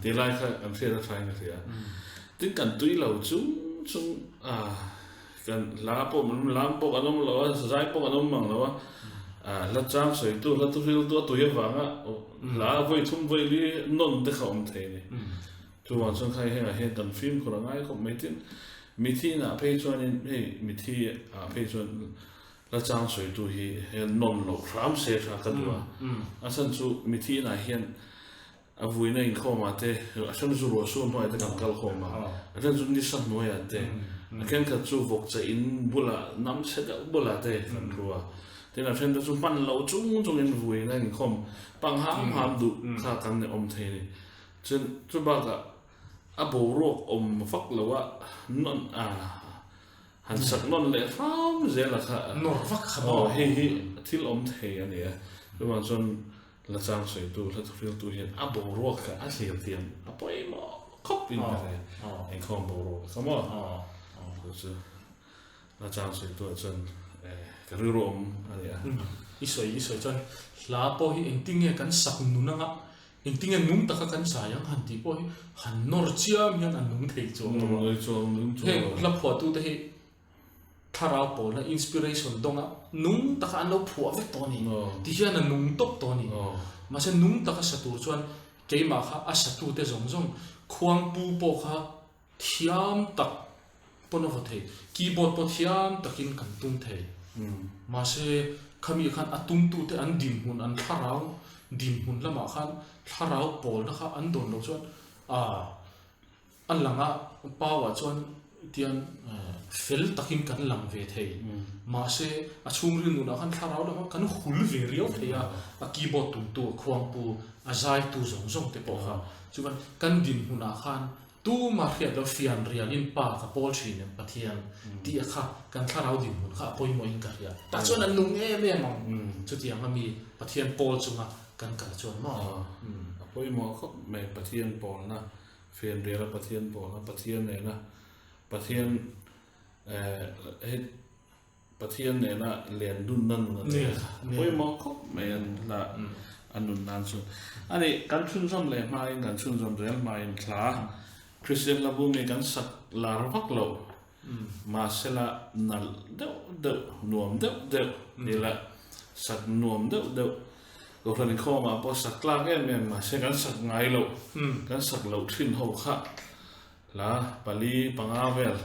Ti lai kha kan hriat a ṭha in ka hria. Tin, kan tui lo chung chung, kan hla pawh, lam pawh kan awm lo a, zai pawh kan awm mang lo a. La chang sawitu, la thuhriltu a tui avang a, hla vawi thum vawi li nawn te kha awm thei ni. Chuvang chuan khai heng ah hian kan fimkhur a ngai khawp mai tin, mithi in ah phei chuan in, hei, mithi ah phei chuan la chang sawitu hi nawn lo hram se ṭha ka duh a. A chhan chu mithi in ah hian a vuina inkhawm a te, a chhan chu ruahsur hnuai te kan kal khawm a. A chhan chu nisa hnuai a te, a khenkhat chu vawkcha in bul ah, namse deuh bul ah te kan ru a. Tin, a ṭhen te chu hman lo chung chung in vuina inkhawm pang ham ham duh kha kan awm thei ni. Chun, chu bak ah a boruak awm vak lo a, nawn a, han sak nawn leh hram zel a kha, hei hi thil awm thei a ni a. Chuvang chuan la chang sawitu, la thuhriltu hian a boruak kha a hliam thiam a pawimaw khawp in ka hria. Inkhawm boruak kha maw, chu la chang sawitu ah chuan ka rilru awm a ni a. I sawi, i sawi chuan hla pawh hi engtin nge kan sak nun ang a, engtin nge nung tak a kan zai ang han tih pawh hi, han nawr chiam hian a nung thei chuang lo a. Heng hla phuahtute hi thlarau pawlna, inspiration dawng a nung tak a an lo phuah vek tawh a ni. Ti hian a nung tawp tawh a ni. Mahse, nung tak a sa tur chuan keimah kha a satute zawng zawng, khuangpu pawh kha thiam tak pawn a va thei, keyboard pawh thiam takin kan tum thei. Mahse, khami khan a tumtute an dinhmun, an thlarau dinhmun lamah khan thlarau pawlna kha an dawn lo chuan, a, a lang a, pau ah chuan tian, fel takin kan lang ve thei. Mahse, a chhungril nunah khan thlarau lamah kan hul ve riau thei a, a keyboard tumtu, a khuangpu, a zaitu zawng zawng te pawh kha. Chuan kan dinhmunah khan tuma hriat lo fianrial in Pa ka pawl ṭhin em Pathian, tih a kha kan thlarau dinhmun kha a pawimaw in ka hria. Tah chuan a nung em em ang. Chutiang a mi Pathian pawl chunga kan kal chuan maw. A pawimaw khawp mai Pathian pawlna, fianrial a Pathian pawlna, Pathian nena, Pathian, eh, he, Pathian nena len nunna, nunna, poimaw khop mai a la, a nunna chu. Ani kan chunzawm le hma in, kan chunzawm zel hma in thla, Christian la bu mi kan sak lar vak lo. Masela nal deuh deuh, nuam deuh deuh, ni la sak nuam deuh deuh. Kohran khawm a pawh sak tlâk em em, masia kan sak ngai lo, kan sak lo thin ho kha la pali panga vel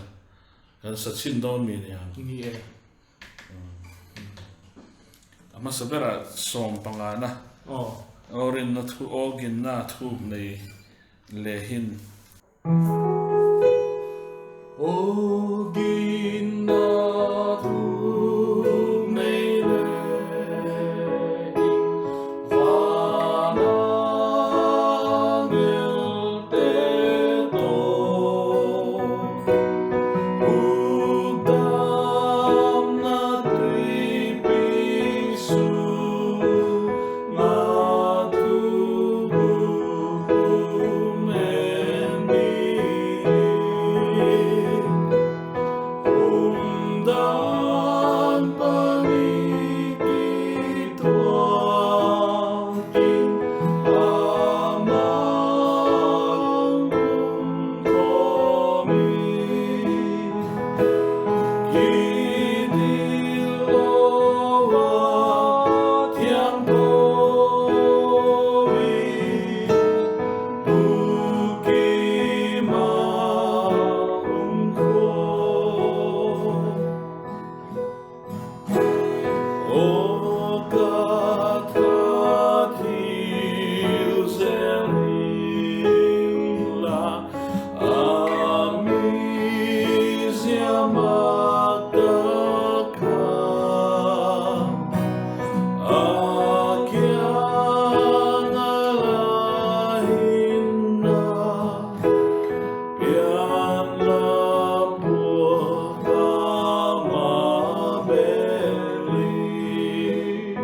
kan sa chin dawn mi ni a. A masa ber ah sawm pangana, aw rinna thu, aw ginna thuk nei le hin. Aw ginna thuk nei le hin, van angel te tawh, hukdamna tuipi sung ah thuguk um en dingin, umdan pani kituak in, a mang um khawm in, kidil lo a thiangtho in, bukim ah um khawm. Aw ka that hil zel inla, a mizia mak tak kha, a kiang ah la hinna pian la puak a, ma bel in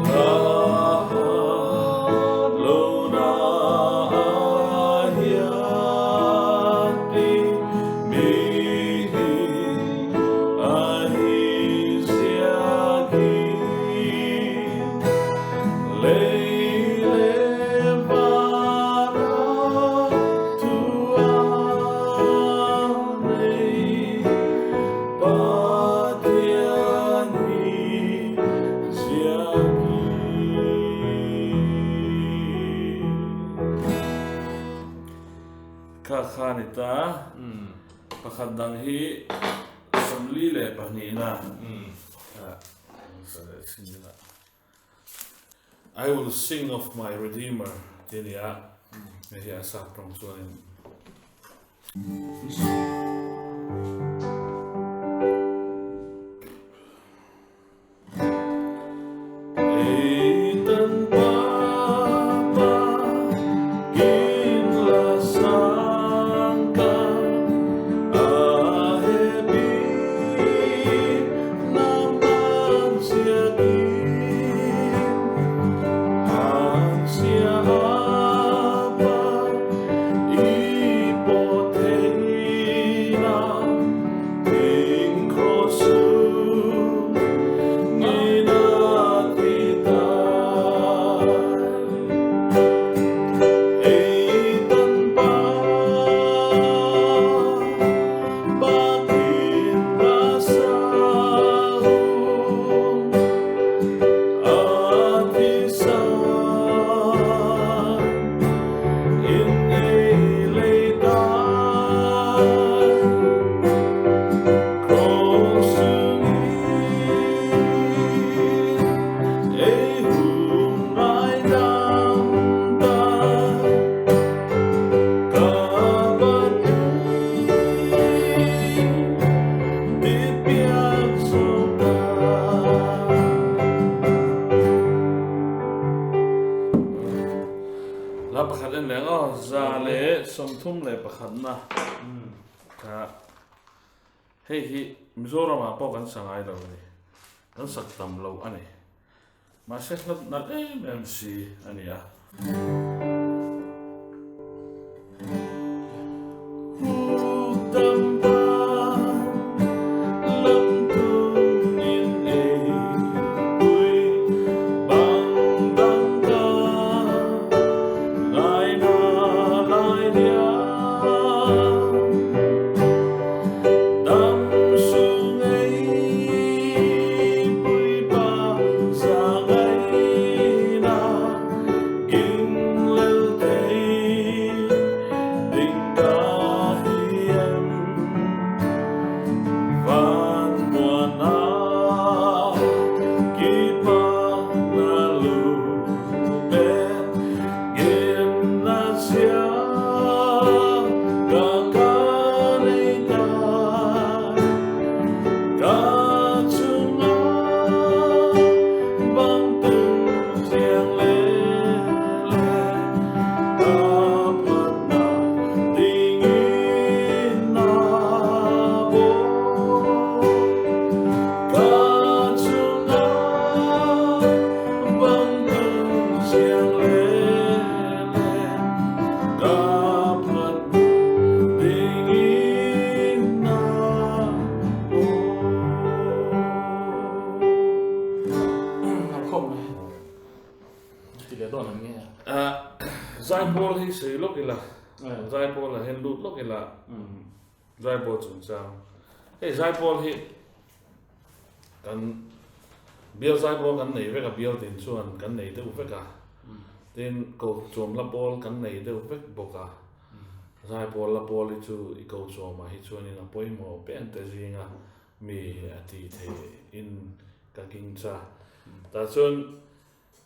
la hat lona ahiat ding mihing ahi ziak in, lei le van ah thu a nei Pathian hi ziak hi. Kha kha ni ta, pakhat dang hi sawmli leh panina. I will sing of my Redeemer, ti ni a, hi a sa tawng chuan in. Ei tanpa pa, kin la sâng ka, a hepi na man ziakin, hangsia a pa, i pawt theina, thing khaw sung in a ti ta. Ei tanpa, Pathian la sa u, a thisan in ei lei tai, khaw sung in ei hung ngaidam tai. Ka Pathian, ti piak zo ta. La pakhat en leng aw, za le sawmthum le pakhatna. Kha, hei hi Mizoram ah pawh kan sa ngai lo a ni. Kan sak tam lo a ni. Mahse, hla nat em em si a ni a. Hukdampa lam tu Sia ka ka nei ta, ka chung a bang tung ziang le le, ka phatna dingin na bawl. Ka chung a bang tung ziang le le, ka phatna dingin na bawl. Ti le don nge. Ah, Zaipawl hi sei lok ila. Zaipawl a hin lut lok ila. Zaipawl chungchâng. Ei, Zaipawl hi kan bial Zaipawl kan nei vek a, bial tin chuan kan nei deuh vek a. Tin, kochuam la pawl kan nei deuh vek bawk a. Zaipawl la pawl hi chu i kochuam ah hi chuan in a poimaw pen te zing a, mi a ti thei in ka gingcha. Ta chuan,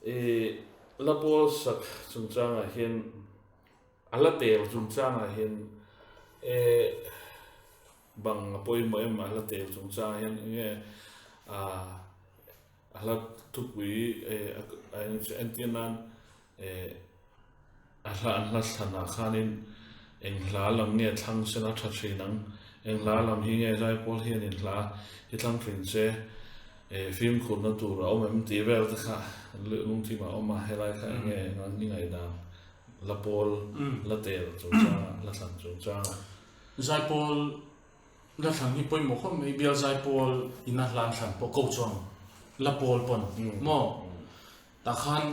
i, la pawl sak chungchâng ah hian, a la tel chungchâng ah hian, e, bang a poimaw em a la tel chungchâng ah hian nge, a, a la thupui, e, a, a, entirnan, e, a hla, a hla thlan ah khan in, eng hla lam nge thlang sena ṭha ṭhin ang, eng hla lam hi nge Zaipawl hian in hla hi thlang ṭhin che, e, fimkhurna tur a awm em tih vel te kha lungthim ah awm a, helai kha eng nge nang i ngaidan? La pawl, la tel chungchâng ah, la thlan chungchâng ah. Zaipawl la thlan hi poimaw khawp mai, bial Zaipawl in a hla thlan pawh kochuam la pawl pawn maw. Ta khan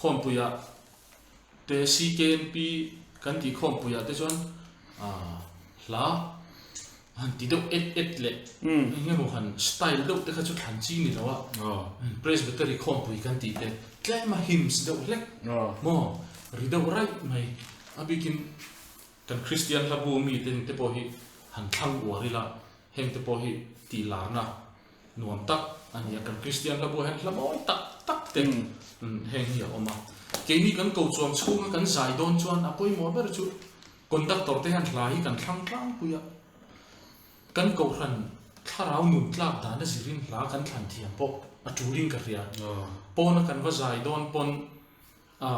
khawmpui ah te, C K M P kan tih khawmpui ah te chuan, a, hla han ti deuh et et leh, eng emaw han style deuh te kha chu thlan chi ni lo a. Presbytery khawmpui kan tih te tlem a hymns deuh hlek maw, ri deuh raih mai. A bikin kan Christian hlabu mi te, te pawh hi han thlang uar ila, hengte pawh hi tihlarna nuam tak a ni a, kan Christian hlabu ah hian hla mawi tak tak te heng hi a awm a. Keini kan kochuam chhunga kan zai dawn chuan a poimaw ber chu conductor te hian hla hi kan thlang tlangpui a, kan kohhran thlarau nun tlak dan a zirin hla kan thlan thiam pawh a tul in ka hria. Pawna kan va zai dawn pawn, a,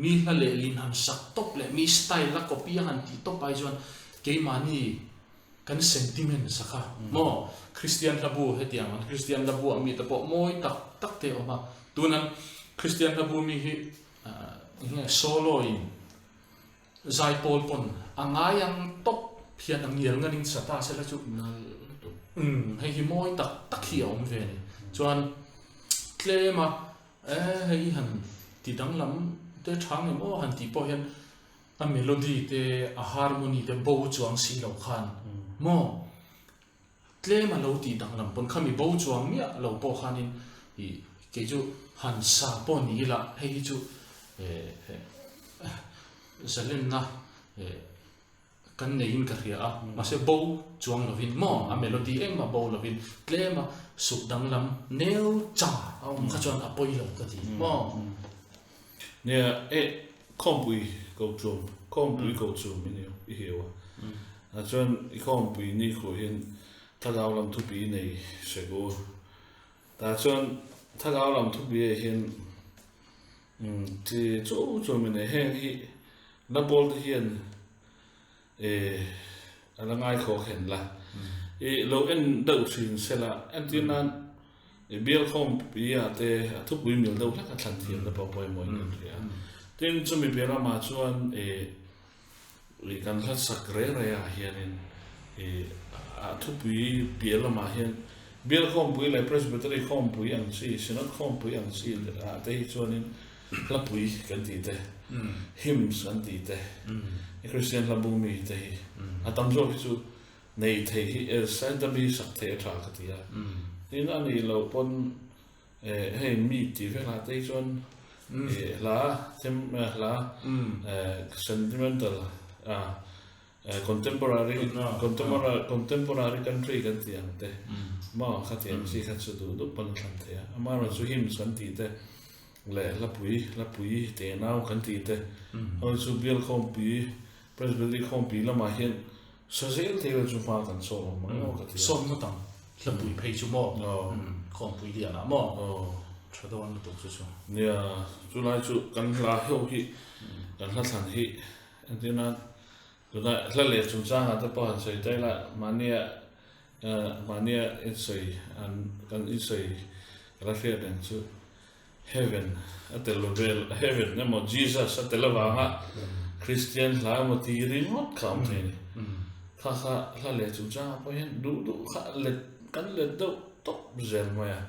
mi hla leh lin han sak tawp leh mi style la copy a han tih tawp ai chuan keimahni kan sentiment sa kha maw, Christian hlabu hetiang an Christian hlabu ah mi te pawh mawi tak tak te awm a. Tunan Christian hlabu mi hi, a, solo in zai pawl pawn a ngai ang tawp hian a ngial ngan in sa ta sela chu, hei hi mawi tak tak hi a awm ve ni. Chuan tlem a, e, hei han ti danglam te thang em aw han tih pawh hian a melody te, a harmony te bo chuang si lo khan maw, tlem a lo tih danglam pawn khami bo chuang miah lo pawh khan in, i, kei chu han sa pawh ni ila hei hi chu, e, zalenna, e, kan nei in ka hria a, mahse bo chuang lovin maw, a melody engmah bo lovin tlem a suk danglam neu cha a awm kha chuan a poi lo ka ti maw. Nia, e, khawmpui kochuam, khawmpui kochuam i ni, i hiu a. A chuan i khawmpui nikhua hin thagau lam thupi i nei sek u. Ta chuan thagau lam thupi ah hian, ti chu chu mi nei heng hi, la pawl te hian, e, a la ngaikhawk hen la, i lo en deuh chin sela, entirnan, i bial khawmpui ah te a thupui mil deuh hlek a thlan thiam te pawh poimaw in kan hria. Tin, chumi bial lam ah chuan, e, i kan hla sak reng reng ah hian in, i, a thupui bial lam ah hian bial khawmpui leh Presbytery khawmpui ang chi, Synod khawmpui ang chi, a te hi chuan in hlapui kan ti te, hymns kan ti te, i Christian hlabu mi te hi a tam zawk hi chu nei thei hi, e, santa mi sak thei a ṭha ka ti a. Tin, a ni lo pawn, e, hei mi ti vel a te chuan, e, hla, them, e, hla, e, sentimental, a, e, contemporary, contemporary, contemporary country kan ti ang te, maw, khatiang chi khat chu duh duh pan thlan thei a, amaherawhchu hymns kan ti te, le lapui, lapui tenau kan ti te, a chu bial khawmpi, Presbytery khawmpi lam ah hin sa zel thei le chu hma kan sawn mang lo ka ti a. Sawmna tam, lapui phei chu maw, khawmpui lian ah maw, tha dawn lutuk chu chu. Nia, chulai chu kan hla heuh hi, kan hla thlan hi, tina, tuna hla le chungchâng ah te pawh han soi tai la, mania, mania insoi, kan insoi, ka la hriat ding chu heaven a tel vel, heaven emaw Jesus a tel a vang ah Christian hla emaw ti ringawt kha um thei ni. Kha kha hla le chungchâng ah pawh hin duhduh kha kan let deuh top zel mai a.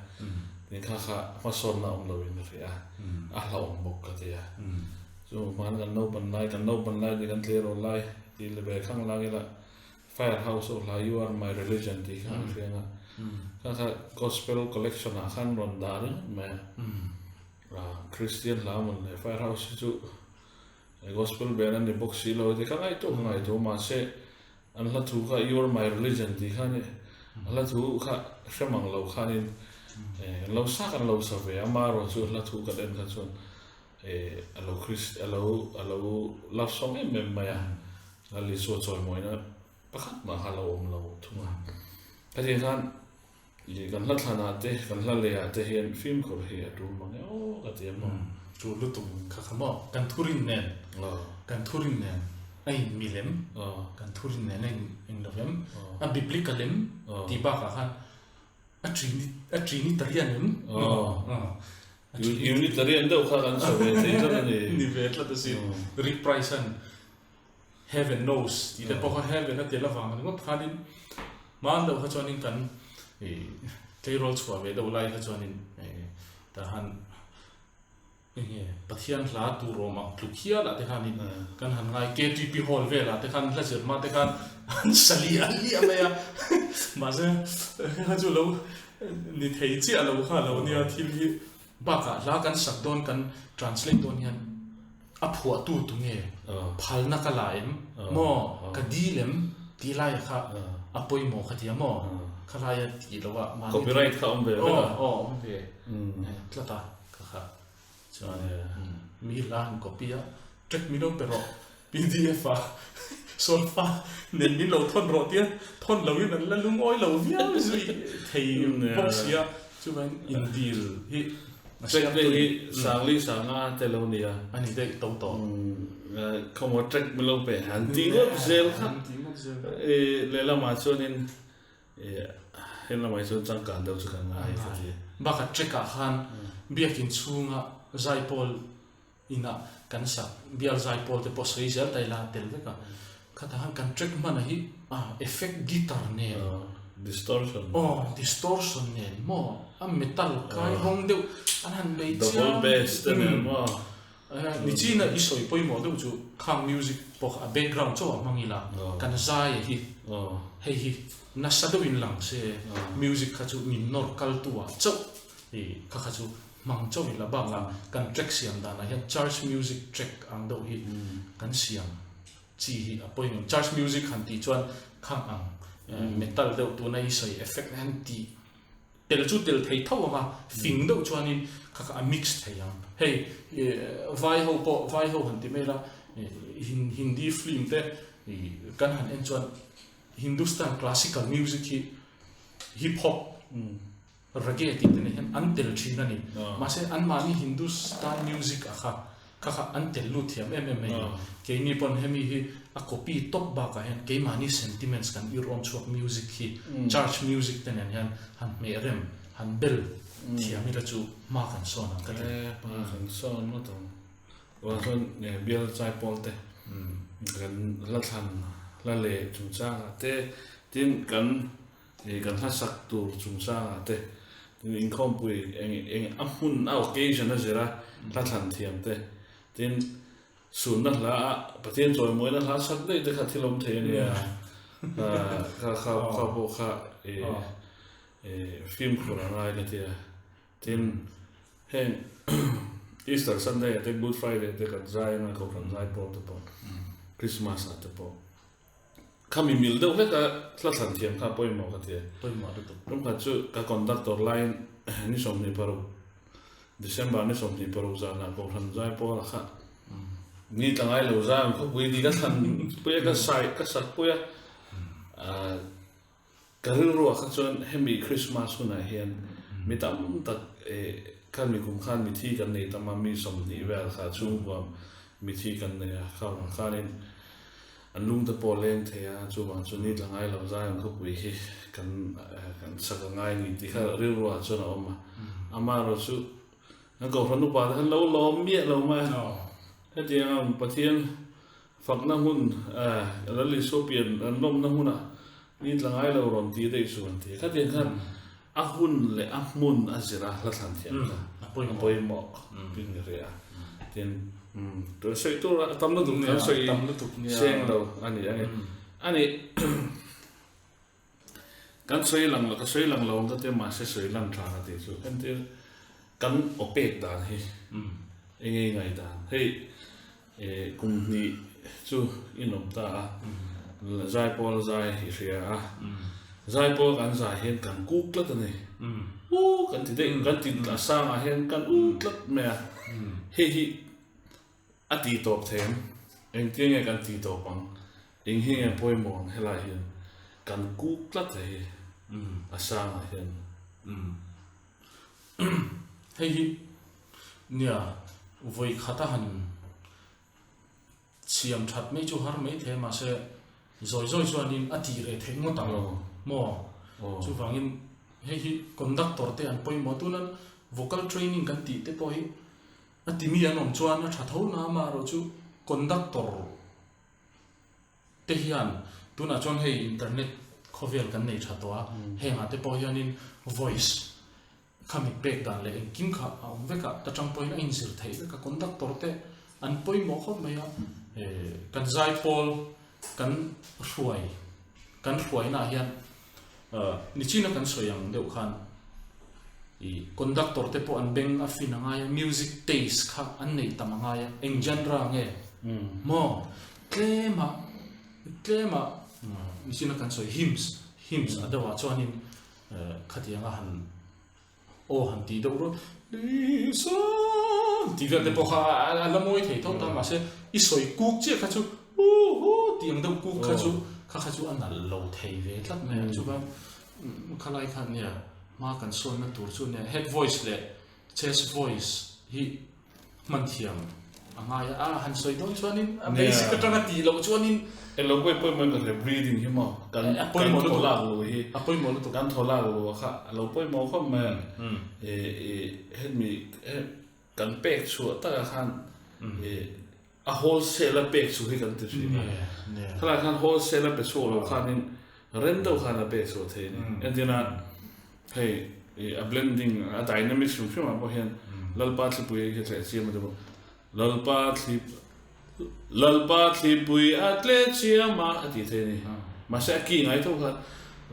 Ni kha kha hmasawnna um lo in ka hria a, a hla um bawk ka ti a. Chu man kan naupan lai, kan naupan lai ti kan thei lo lai ti le be khang lak ila, Firehouse hla You Are My Religion ti kha hriang a, kha kha gospel collection ah khan rawn dah ring mai a. Christian hla mun le Firehouse chu gospel band a ni bawk si lo ti kha ngaitua, ngaitua, mahse, an hla thu kha You Are My Religion ti kha ni, a hla thu kha hre mang lo khan in, lo sa kan lo sa ve, ama ro chu hla thu ka den kha chuan, a lo, a lo love song em em mai a, Lal Isua chawimawina pakhat ma kha lo um lo thung a. Ka ti khan, kan hla thlan ah te, kan hla le ah te hian fimkhur hi a tul mang e aw ka ti a maw. Chu lutuk kha kha maw, kan thurin nen, kan thurin nen a in mi lem, kan thurin nen a in lo em, a biblical em ti bak ah khan a Trinitarian em, Unitarian deuh kha kan sa ve thei tlat a ni. Ni ve tlat a si. Rick Price an Heaven Knows ti te pawh kha heaven a tel avang a ni ngawt khan in, man deuh kha chuan in kan tleirawl chhuah ve deuh lai kha chuan in, tahan Pathian hla tur awm ah tluk hial ah te khan in, kan han ngai KTP Hall vel ah te khan hla zir ma te khan an sa lian lian mai a. Mahse, kha chu lo ni thei chiah lo kha lo nia, thil hi bak ah hla kan sak dawn, kan translate dawn hian a phuahtu tu nge phalna ka la em maw, ka dil em tih lai kha a poimaw kha ti a maw. Kha lai a ti lo a, mani copyright kha awm ve, aw, awm ve tlat a, kha kha chuan mi hla han copy a, track mi lo pe rawh, PDF a solfa nen min lo thawn rawh tia thawn lo in an la lungawi lo viau zui thei bawk si a. Chuan in dil hi, track te hi sangli sanga te lo ni a, a ni deuh to tawh. Khawmaw track mi lo pe han ti ngawt zel kha. Lehlamah chuan in, he lamah chuan changkan deuh chu kan ngai kha ti. Bak a track ah khan biakin chhunga zaipawl in a kan sak, bial zaipawl te pawh sawi zel ta ila tel vek a. Kha ta han kan track hman a hi, effect guitar nen, distortion, aw, distortion nen maw, a metal kai hawng deuh an han bei chiang. Nichina i sawi pawimawh deuh chu khang music pawh kha a background chauh a hmang ila, kan zai a hi, hei hi nasa deuh in lang se, music kha chu min nawr kal tu a chauh, kha kha chu hmang chauh ila, bak a kan track siam dan a hian church music track ang deuh hi kan siam chi hi a pawimawh. Church music han tih chuan khang ang, metal deuh tuna i sawi effect han tih tel chu tel thei tho anga, fing deuh chuan in kha kha a mix thei ang. Hei, vaiho pawh, vaiho han ti mai la, Hindi film te kan han en chuan Hindustan classical music hi hip hop, reggae tih te nen hian an tel thin a ni. Mahse, anmahni Hindustan music a kha, kha kha an tel lut thiam em em mai. Keini pawn hemi hi a copy tawp bak ah hian keimahni sentiments kan ir awm chhuak music hi, church music te nen hian han hmeh rem, han bel thiam ila chu hma kan sawn ang ka ti. Hma kan sawn ma tawh. Ua chuan, bial zaipawl te, kan hla thlan, hla le chungchang ah te, tin kan, kan hla sak tur chungchang ah te, inkhawmpui eng, eng a hmun a occasion a zira hla thlan thiam te, tin sunna hla ah Pathian chawimawina hla sak daih te kha thil awm thei a nia. Kha, kha, kha pawh kha, fimkhur a ngai ka tia. Tin, heng Easter Sunday ah te, Good Friday te kan zai anga, kohhran zaipawl te pawh, Christmas ah te pawh, kha mi mil deuh hlek a hla thlan thiam kha pawimawh ka tia. Tum khat chu ka conductor line ni sawmhnih paruk December ni sawmni paruk zan a kohran zaipawl a kha, ni tla ngailo zan khawpui ti ka than pui a, ka sai, ka sak pui a. Ka rilru a kha chuan hemi Christmas hun ah hian mi tam tak, ka mi kum khan mithi kan nei tam a, mi sawmhnih vel kha chhungkua mithi kan nei a, kha khan in an lungte pawh leng thei a, chuvang chu ni tla ngailo zan khawpui hi kan, kan sak a ngai ni ti kha rilru ah chuan a awm a. Amaherawhchu kan kohran upa te khan lo lawm miah lo mai a. Hetiang a Pathian fakna hun, Lal Isua pian an lawmna hun ah ni tla ngailo rawn ti dei chu an ti. Khatiang khan a hun leh a hmun a zir a hla thlan thiam kha a poimaw pin ka hria a. Tin, tu sawi tur a tam lutuk, kan sawi seng lo a ni, a ni. Kan sawi lang lo, ka sawi lang lo ang ka ti, mahse sawi lang thlak a ti chu kan ti, kan awpek dan hi, eng nge ngai dan hei, kum hnih chu in awm ta a, zaipawl zai i hria a, zaipawl kan zai hian kan kûk tlat a ni. U kan ti dei, kan ti a sâng ah hian kan u tlat mai a. Hei hi a ti tawp thei em? Engtin nge kan ti tawp ang? Eng hi nge poimaw ang? Helai hian kan kûk tlat a hi, a sâng ah hian. Hei hi nia, voi khat a han siam that mai chu har mai thei, mahse, zawi zawi chuan in a tih reh theih ngawt ang maw. Chuvangin hei hi conductor te an poimaw, tunan vocal training kan tih te pawh hi a ti mi an awm chuan a ṭha tho na, amaherawhchu conductor te hian tunah chuan hei internet khawvel kan nei ṭha tawh a, hengah te pawh hianin voice kha mit pek dan leh engkim kha a awm vek a, ta ṭang pawhin a inzir theih vek a, conductor te an poimaw khawp mai a. Kan zaipawl kan hruai, kan hruaina hian nichina kan sawi ang deuh khan, conductor te pawh an beng a fin a ngai a, music taste kha an nei tam a ngai a, eng genre nge maw, tlem a, tlem a, nichina kan sawi hymns, hymns a deuh ah chuanin khatiang a han, aw han ti deuh ru, Lisa ti vel te pawh kha a la mawi thei tho ta, mahse, i sawi kûk chiah kha chu, hu hu ti ang deuh kûk kha chu, kha kha chu a nal lo thei ve tlat mai a. Chuvang khalai khan nia, hma kan sawnna tur chu nia, head voice leh chest voice hi hman thiam a ngai a, a han sawi dawn chuanin a basic aṭang a tih loh chuanin, e lo poi poi mai ka hre, breathing hi maw, kan thaw lak lo hi, kan thaw lak lo kha a lo poimaw khawp mai. Hemi kan pek chhuah tak a khan, a wholesale a pek chhuah hi kan ti si a, khalai khan wholesale a pe chhuah lo khanin rent deuh khan a pek chhuah thei ni, entina hei, a blending, a dynamics hrim hrim ah pawh hian Lalpa thlipui a thleh chiam a ti pawh, Lalpa thli, Lalpa thlipui a tle chiam a, a ti thei ni. Mahse a key ngai tho kha,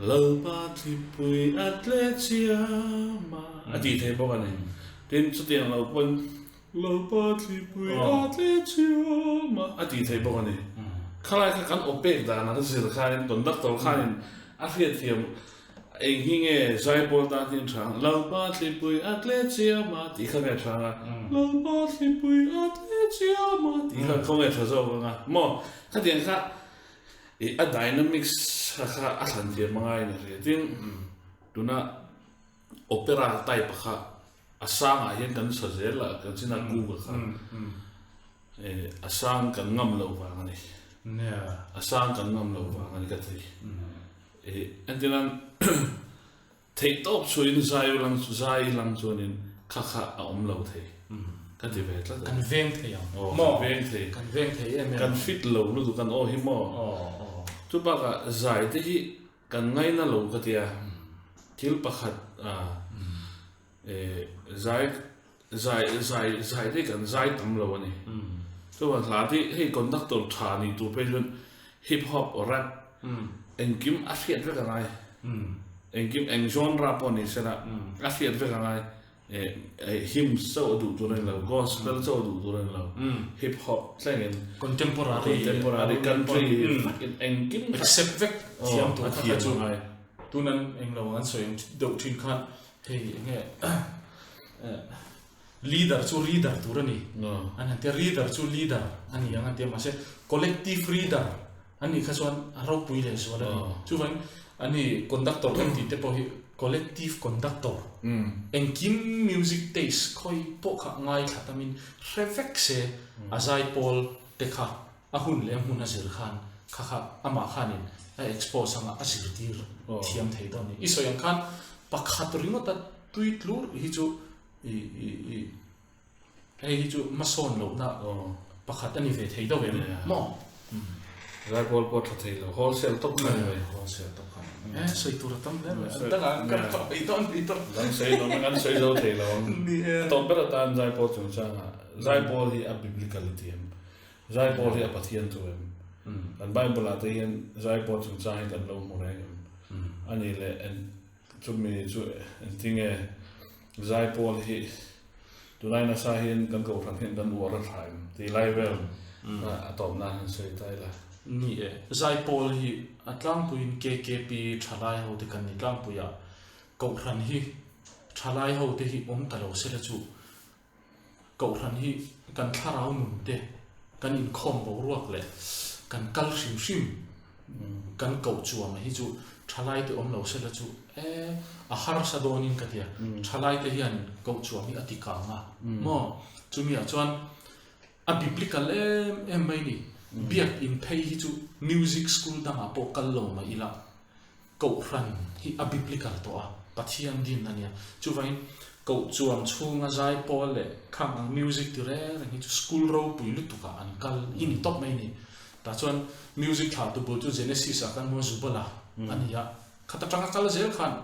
Lalpa thlipui a tle chiam a, a ti thei bawk a ni. Tin, chutiang lo pawn, Lalpa thlipui a tle chiam a, a ti thei bawk a ni. Khalai kha kan awpek dan a zir khain, conductor khanin a hriat thiam, eng hi nge zaipawl dan hin ṭha ang, Lalpa thlipui a tle chiam a ti kha nge ṭha ang a, Lalpa thlipui a tle chiam a ti kha khaw nge ṭha zawk ang a maw. Khatiang kha a dynamics kha a thlan thiam a ngai ni hre. Tin, tuna opera type a kha a sâng ah hian kan sa zel a, kan chin a kûk a kha a sâng kan ngam lo vang a ni. A sâng kan ngam lo vang a ni ka ti. Entina theihtawp chhuahin zai lang, zai lang chuanin kha kha a awm lo thei ka ti ve tlat a. Kan veng thei, kan fit lo lutuk kan aw hi maw. Chubâk ah zai te hi kan ngaina lo ka ti a. Thil pakhat a, zai, zai, zai, zai te kan zai tam lo a ni. Chuvang hla te hei conductor ṭha ni tur phei chuan hip hop, rap, engkim a hriat vek a ngai. Engkim, eng genre pawh ni sela, a hriat vek a ngai. Hymns chauh a duh tur a ni lo, gospel chauh a duh tur a ni lo. Hip hop thlengin contemporary, country, engkim accept vek thiam tur kha chu. Tunan englo an sawi deuh ṭhin khan, hei nge, Leader chu reader tur a ni. An han tia reader chu leader a ni ang an tia, mahse collective reader a ni kha chuan a ropui le zual a ni. Chuvang, a ni conductor kan tite pawh hi collective conductor. Engkim music taste khawi pawh kha ngaithla tamin hre vek se a zaipawl te kha a hun leh a hmun a zir khan, kha kha amah khanin a expose anga a zirtir thiam thei dawn ni. I sawi ang khan pakhat ringawt a tui tlur hi chu, i, i, i, hei hi chu masawn lohna pakhat a ni ve thei deuh em maw? Zaipawl pawh ṭha thei lo, wholesale tawp kha ni ve. Wholesale tawp kha ni. E, sawi tur a tam hle mai. An dang a kan ṭha thei dawn ni tur. Kan sawi lo, kan sawi zo thei lo. Ni e. Tawp ber atan zaipawl chungchang a, zaipawl hi a biblical i ti em? Zaipawl hi a Pathian thu em? Kan Bible ah te hian zaipawl chungchang hi kan lo hmu reng em? A ni leh, chumi chu, engtin nge zaipawl hi tunai nasa hian kan kohhran hian kan uar a thla em ti lai vel a tawpna han sawi ta ila. Ni e, zaipawl hi a tlangpuiin K K P ṭhalai ho te kan ni tlangpui a, kohhran hi ṭhalai ho te hi awm ta lo sela chu, kohhran hi kan thlarau nun te, kan inkhawm boruak leh kan kal hrim hrim, kan koh chuam a hi chu, ṭhalai te awm lo sela chu, e, a harsa dawnin ka tia, ṭhalai te hian koh chuam hi a ti kang a maw? Chumi ah chuan a biblical em em mai ni. Biak in phei hi chu music school dangah pawh kal lo mah ila, kohhran hi a biblical tawh a, Pathian din a nia. Chuvangin koh chuam chhunga zaipawl leh khang ang music ti reng reng hi chu school ropui lutuk ah an kal hi ni tawp mai ni. Tah chuan music thlatu bul chu Genesis ah kan hmu a, Zubala a ni a. Khata ṭanga kal zel khan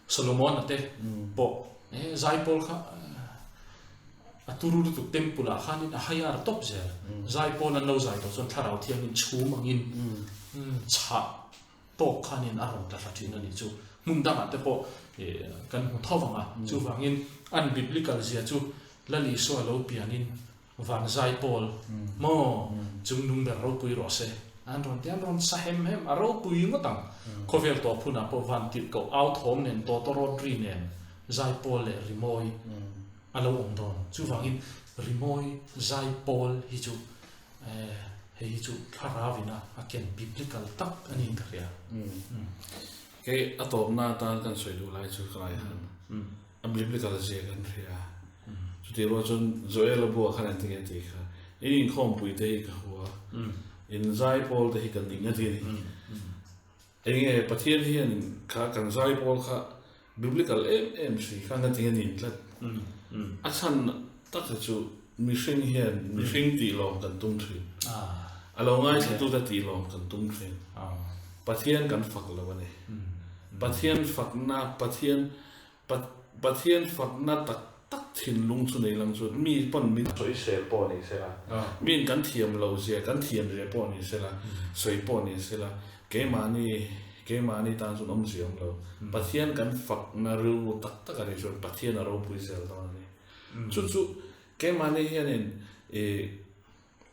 Solomona te pawh, e, zaipawl kha, a turu lutuk temple ah khanin a hire tawp zel. Zaipawl an lo zai tawh chuan Thlarau Thiangin chhum angin, chhah tawk khanin a rawn tla thla ṭhin a ni chu. Hmun dangah te pawh, e, kan hmu tho vang a. Chuvangin unbiblical zia chu Lal Isua lo pianin van zaipawl maw, chungnung ber ropui rawh se, an rawn ti, an rawn sa hem hem a, ropui ngawt ang. Khawvel tawp hunah pawh vantirhkoh au thawm nen, tawtawrawt ri nen, zaipawl leh rimawi a lo awm dawn. Chuvangin rimawi zaipawl hi chu, hei hi chu thlarau in a, a ken biblical tak a ni ka hria. Kei a tawpna atan kan sawi duh lai chu ka lai han, a biblical zia kan hria. Chuti ruah chun Joel a bua khan engtin nge ti kha, in inkhawmpuite hi ka hua, in zaipawlte hi ka ning a ti a ni. Enge Pathian hian kha kan zaipawl kha biblical em em si kha ngatin a nin tlat. A chhan tak chu mihring hian mihring tih lawm kan tum ṭhin. A lo ngaithlatu te tih lawm kan tum ṭhin. Pathian kan fak lo a ni. Pathian fakna, Pathian, Pat-, Pathian fakna tak tak thinlung chu nei lang chu mi pawn min sawisel pawh ni sela, min kan thiam lo zia, kan thiam zia pawh ni sela, sawi pawh ni sela, keimahni, keimahni tan chun awmzia awm lo. Pathian kan fakna rilru tak tak a ni chuan Pathian a ropui zel dawn a ni. Chu chu keimahni hianin, e,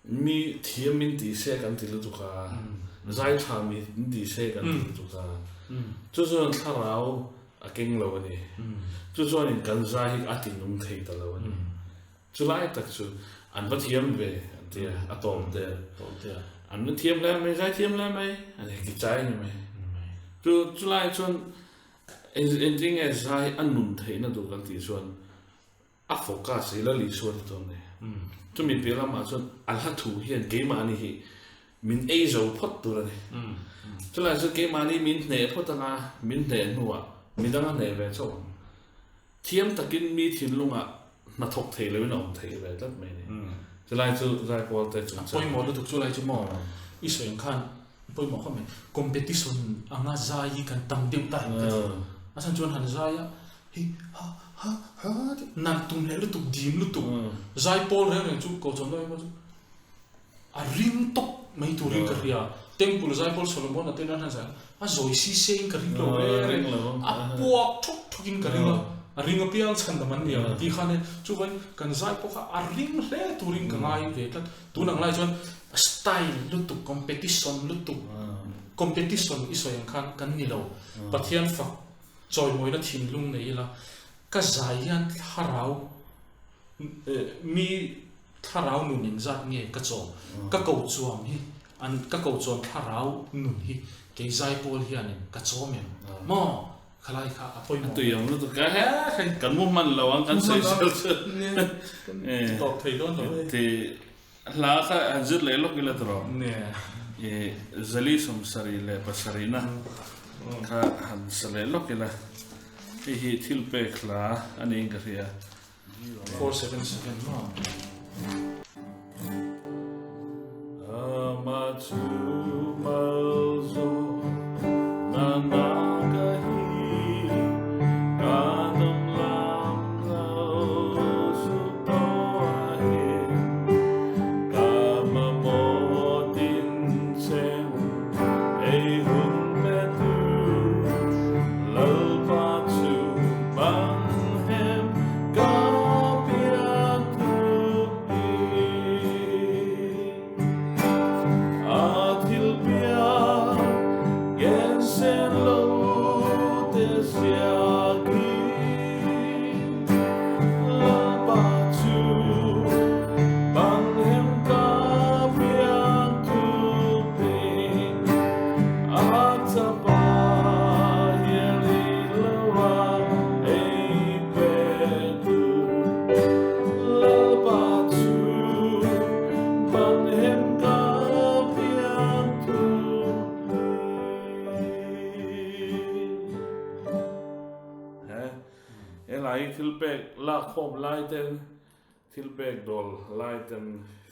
mi thiam min ti se kan ti lutuk a, zai ṭha min ti se kan ti lutuk a. Chu chuan thlarau a keng lo a ni. Chu chuanin kan zai hi a tinung thei ta lo a ni. Chulai tak chu an va thiam ve an tia, a tawpte. An va thiam hle mai, zai thiam hle mai a ni, kichai ni mai. Chu, chulai chuan en, engtin nge zai a nun theihna tur kan tih chuan a focus hi Lal Isua ti tur ni. Chumi piah lamah chuan a hla thu hian keimahni hi min ei zo phawt tur a ni. Chulai chu keimahni min hneh phawt anga, min hneh hnuah midang a hneh ve chauh ang. Thiam takin mi thinlungah hnathawk thei loin a awm thei ve tlat mai ni. Chulai chu zaipawlte chungchang a poimaw lutuk chu lai chu maw? I sawi ang khan poimaw khawp mai. Competition anga zai hi kan tam deuh ta hi ka ti. A chhan chuan han zai a, hi, ha, ha, ha, ti nan tum leh lutuk, dim lutuk. Zaipawl reng reng chu, kochuam lai pawl chu a ring tawp mai turin ka hria. Temple zaipawl Solomona te nan han zai a, a zawi si se in ka ring lo e. A puak thawk thawk in ka ring a, a ring apiang chhandam an ni ang ti khan e. Chuvangin kan zaipawl kha a ring hle turin ka ngai ve tlat. Tun ang lai chuan style lutuk, competition lutuk. Competition i sawi ang khan kan ni lo. Pathian fak chawimawina thinlung nei ila, ka zai hian thlarau Eh, mi thlarau nun in zat nge ka chawm. Ka kochuam hi, an, ka kochuam thlarau nun hi, kei zai pawl hian in ka chawm em. Maw, khalai kha a poimaw. Tui ang lutuk ka he. Kan mu man lo ang kan sei sel chu. Tawp thei dawn lo. Ti hla kha an zir leh lawk ila tawh. Zali sawmsari leh pasarina kha han sa leh lawk ila. Hi hi thilpek hla a ni ka hria. Four seven seven maw. Ama chu malzawlna ka hi, ka dam lam lo suk tawh ahi, ka mamawh tin chen ei hun petu, Lalpa chu bang hem ka piangthu hi. A thilpiak gensen lote ziak hi, Lalpa chu bang hem ka piangthu hi. A chapa hial lo a ei petu, Lalpa chu bang hem ka piangthu hi. He, e lai thilpek la khawm lai ten, thilpek dawl lai ten,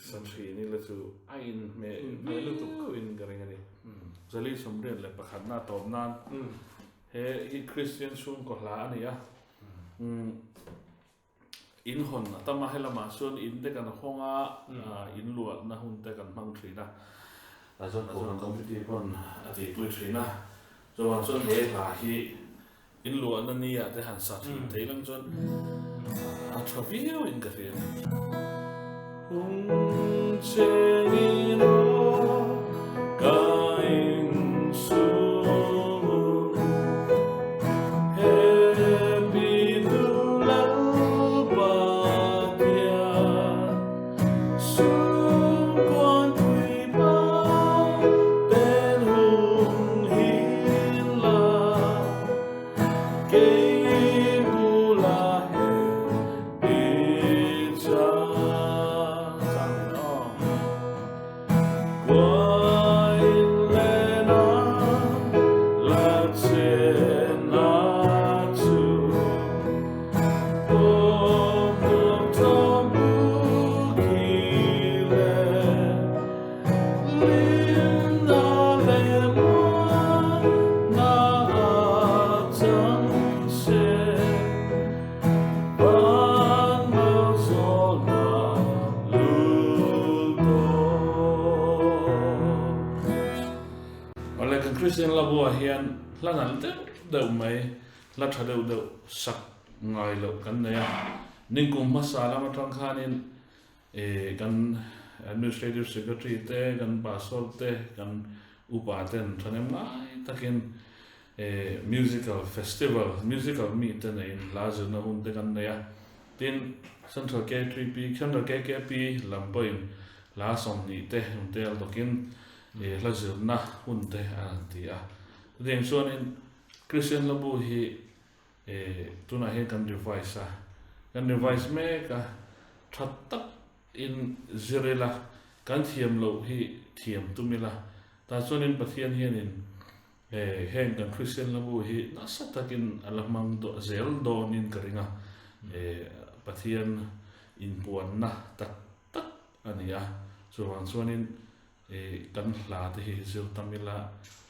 sa thri ni le chu a in hme, hme lutuk in ka ring a ni. Zali sawmriat leh pakhatna tawpna'n, he hi Christian sungkaw hla a ni a. In hon a tam a, he lam ah chuan in te kan hawng a, in luatna hun te kan hmang ṭhin a, a zan committee pawn a tihpui ṭhin a. Chuvang chuan he hla hi in luatna ni ah te han sa ṭhin thei lang chuan a ṭha viau in ka hria. Hung cheng in aw ka insung, hepitu Lalpa tia, sungkuan tuipa pen hung hin la, kei bul a hepi cha. Kua in le na la chenna chu, pawmtuam tawm buk hi le, limna le muanna a chang se, van malzawlna lul tawh. Awle, kan Christian Labu ah hian hla nal deuh deuh mai, hla ṭha deuh deuh sak ngai lo kan nei a. Ningkum hmasa lam aṭang khan in, kan administrative secretary te, kan pastor te, kan upa ten ṭhahnem ngai takin, musical festival, musical mi te nei in hla zirna hun te kan nei a. Tin, Central K K P, Central K K P lam pawhin hla sawmhnih te hun tel tawkin, hla zirna hun te a ti a. Chutiang chuan in Christian Labu hi, tunah hian kan revise a, kan revise mek a, ṭha tak in zir ila, kan thiam loh hi thiam tum ila, ta chuan in Pathian hian in, heng kan Christian Labu hi nasa takin a la hmang zel dawn in ka ring a. Pathian inpuanna tak tak a ni a. Chuvang chuan in, kan hla te hi zir tam ila,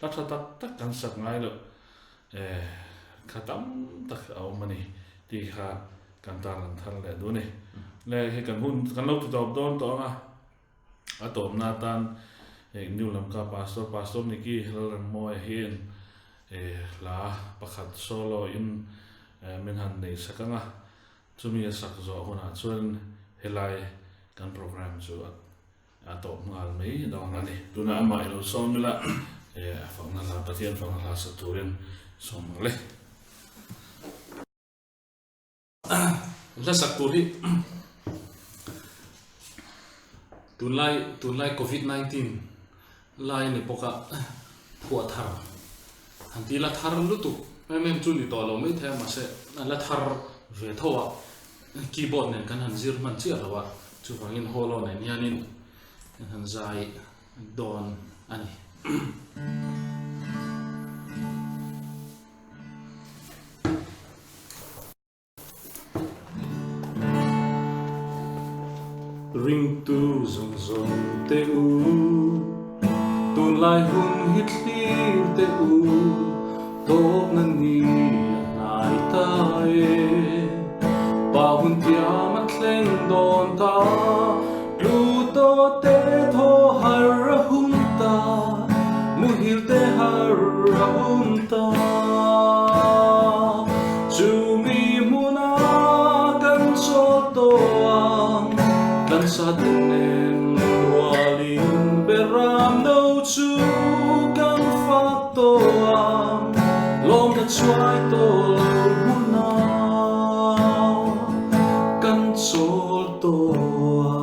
hla ṭha tak tak kan sak ngai loh kha tam tak a awm a ni ti kha kan tarlang thar leh duh a ni. Le hi kan hun kan lo ti tawp dawn tawh ang a, a tawpna tan, New Lamka Pastor, Pastor Nicky Lalremmawia hian hla pakhat solo in min han nei sak ang a, chumi a sak zawh hunah chuan helai kan program chu a tawp nghal mai dawn a ni. Tunah amah i lo sawm ila, a fakna hla, Pathian fakna hla sak turin sawm ang le. Hla sak tur hi Tunlai, tunlai covid nineteen lai ni pawk ah, phuah thar, han ti la thar lutuk em em chu ni tawh lo mai thei a, mase, la thar ve tho ah, keyboard nen kan han zir man chiat lo a, chuvangin hollow nen hian in kan han zai dawn a ni. Ringtu zawng zawngte u, tunlai hun hi thlirte u, tawpna ni a nai ta e. Pa hun tiam a thleng dawn ta, Plutote thaw har a hung ta, Muhilte har a hung ta. Chumi hmuna kan chawl tawh a, kan sate nen rualin beram no chu kan fak tawh a, lawmna chuai tawh lo hmuna kan chawl tawh a.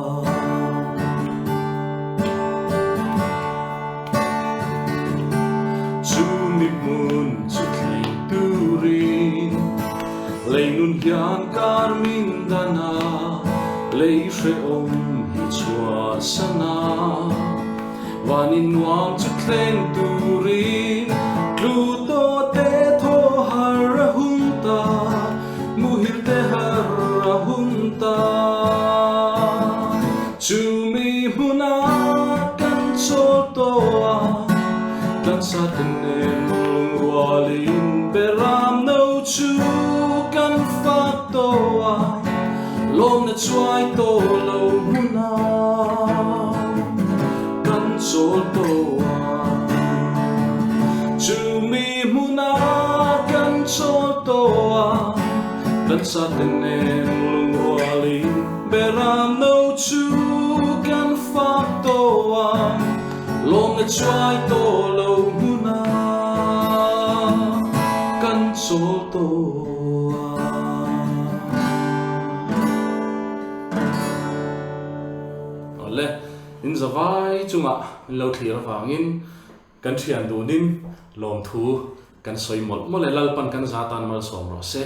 Chumi hmun chu thleng turin, lei nun hian kar min dan a, lei hre awm hi chhuahsan a. Van in nuam chu thleng turin, Plutote thaw har a hung ta, Muhilte har a hung ta. Chumi hmuna kan chawl tawh a, kan sate nen lungrualin beram no chu kan fak tawh a, lawmna chuai tawh lo hmuna kan chawl tawh a. Chumi hmuna kan chawl tawh a, kan sate nen lungrualin beram no chu kan fak tawh a, lawmna chuai tawh lo hmuna kan chawl tawh a. Awle, in zavai chung ah in lo thlir vangin, kan thian dun in lawmthu kan sawi mawlh mawlh e, Lalpa'n kan za tan malsawm raw se.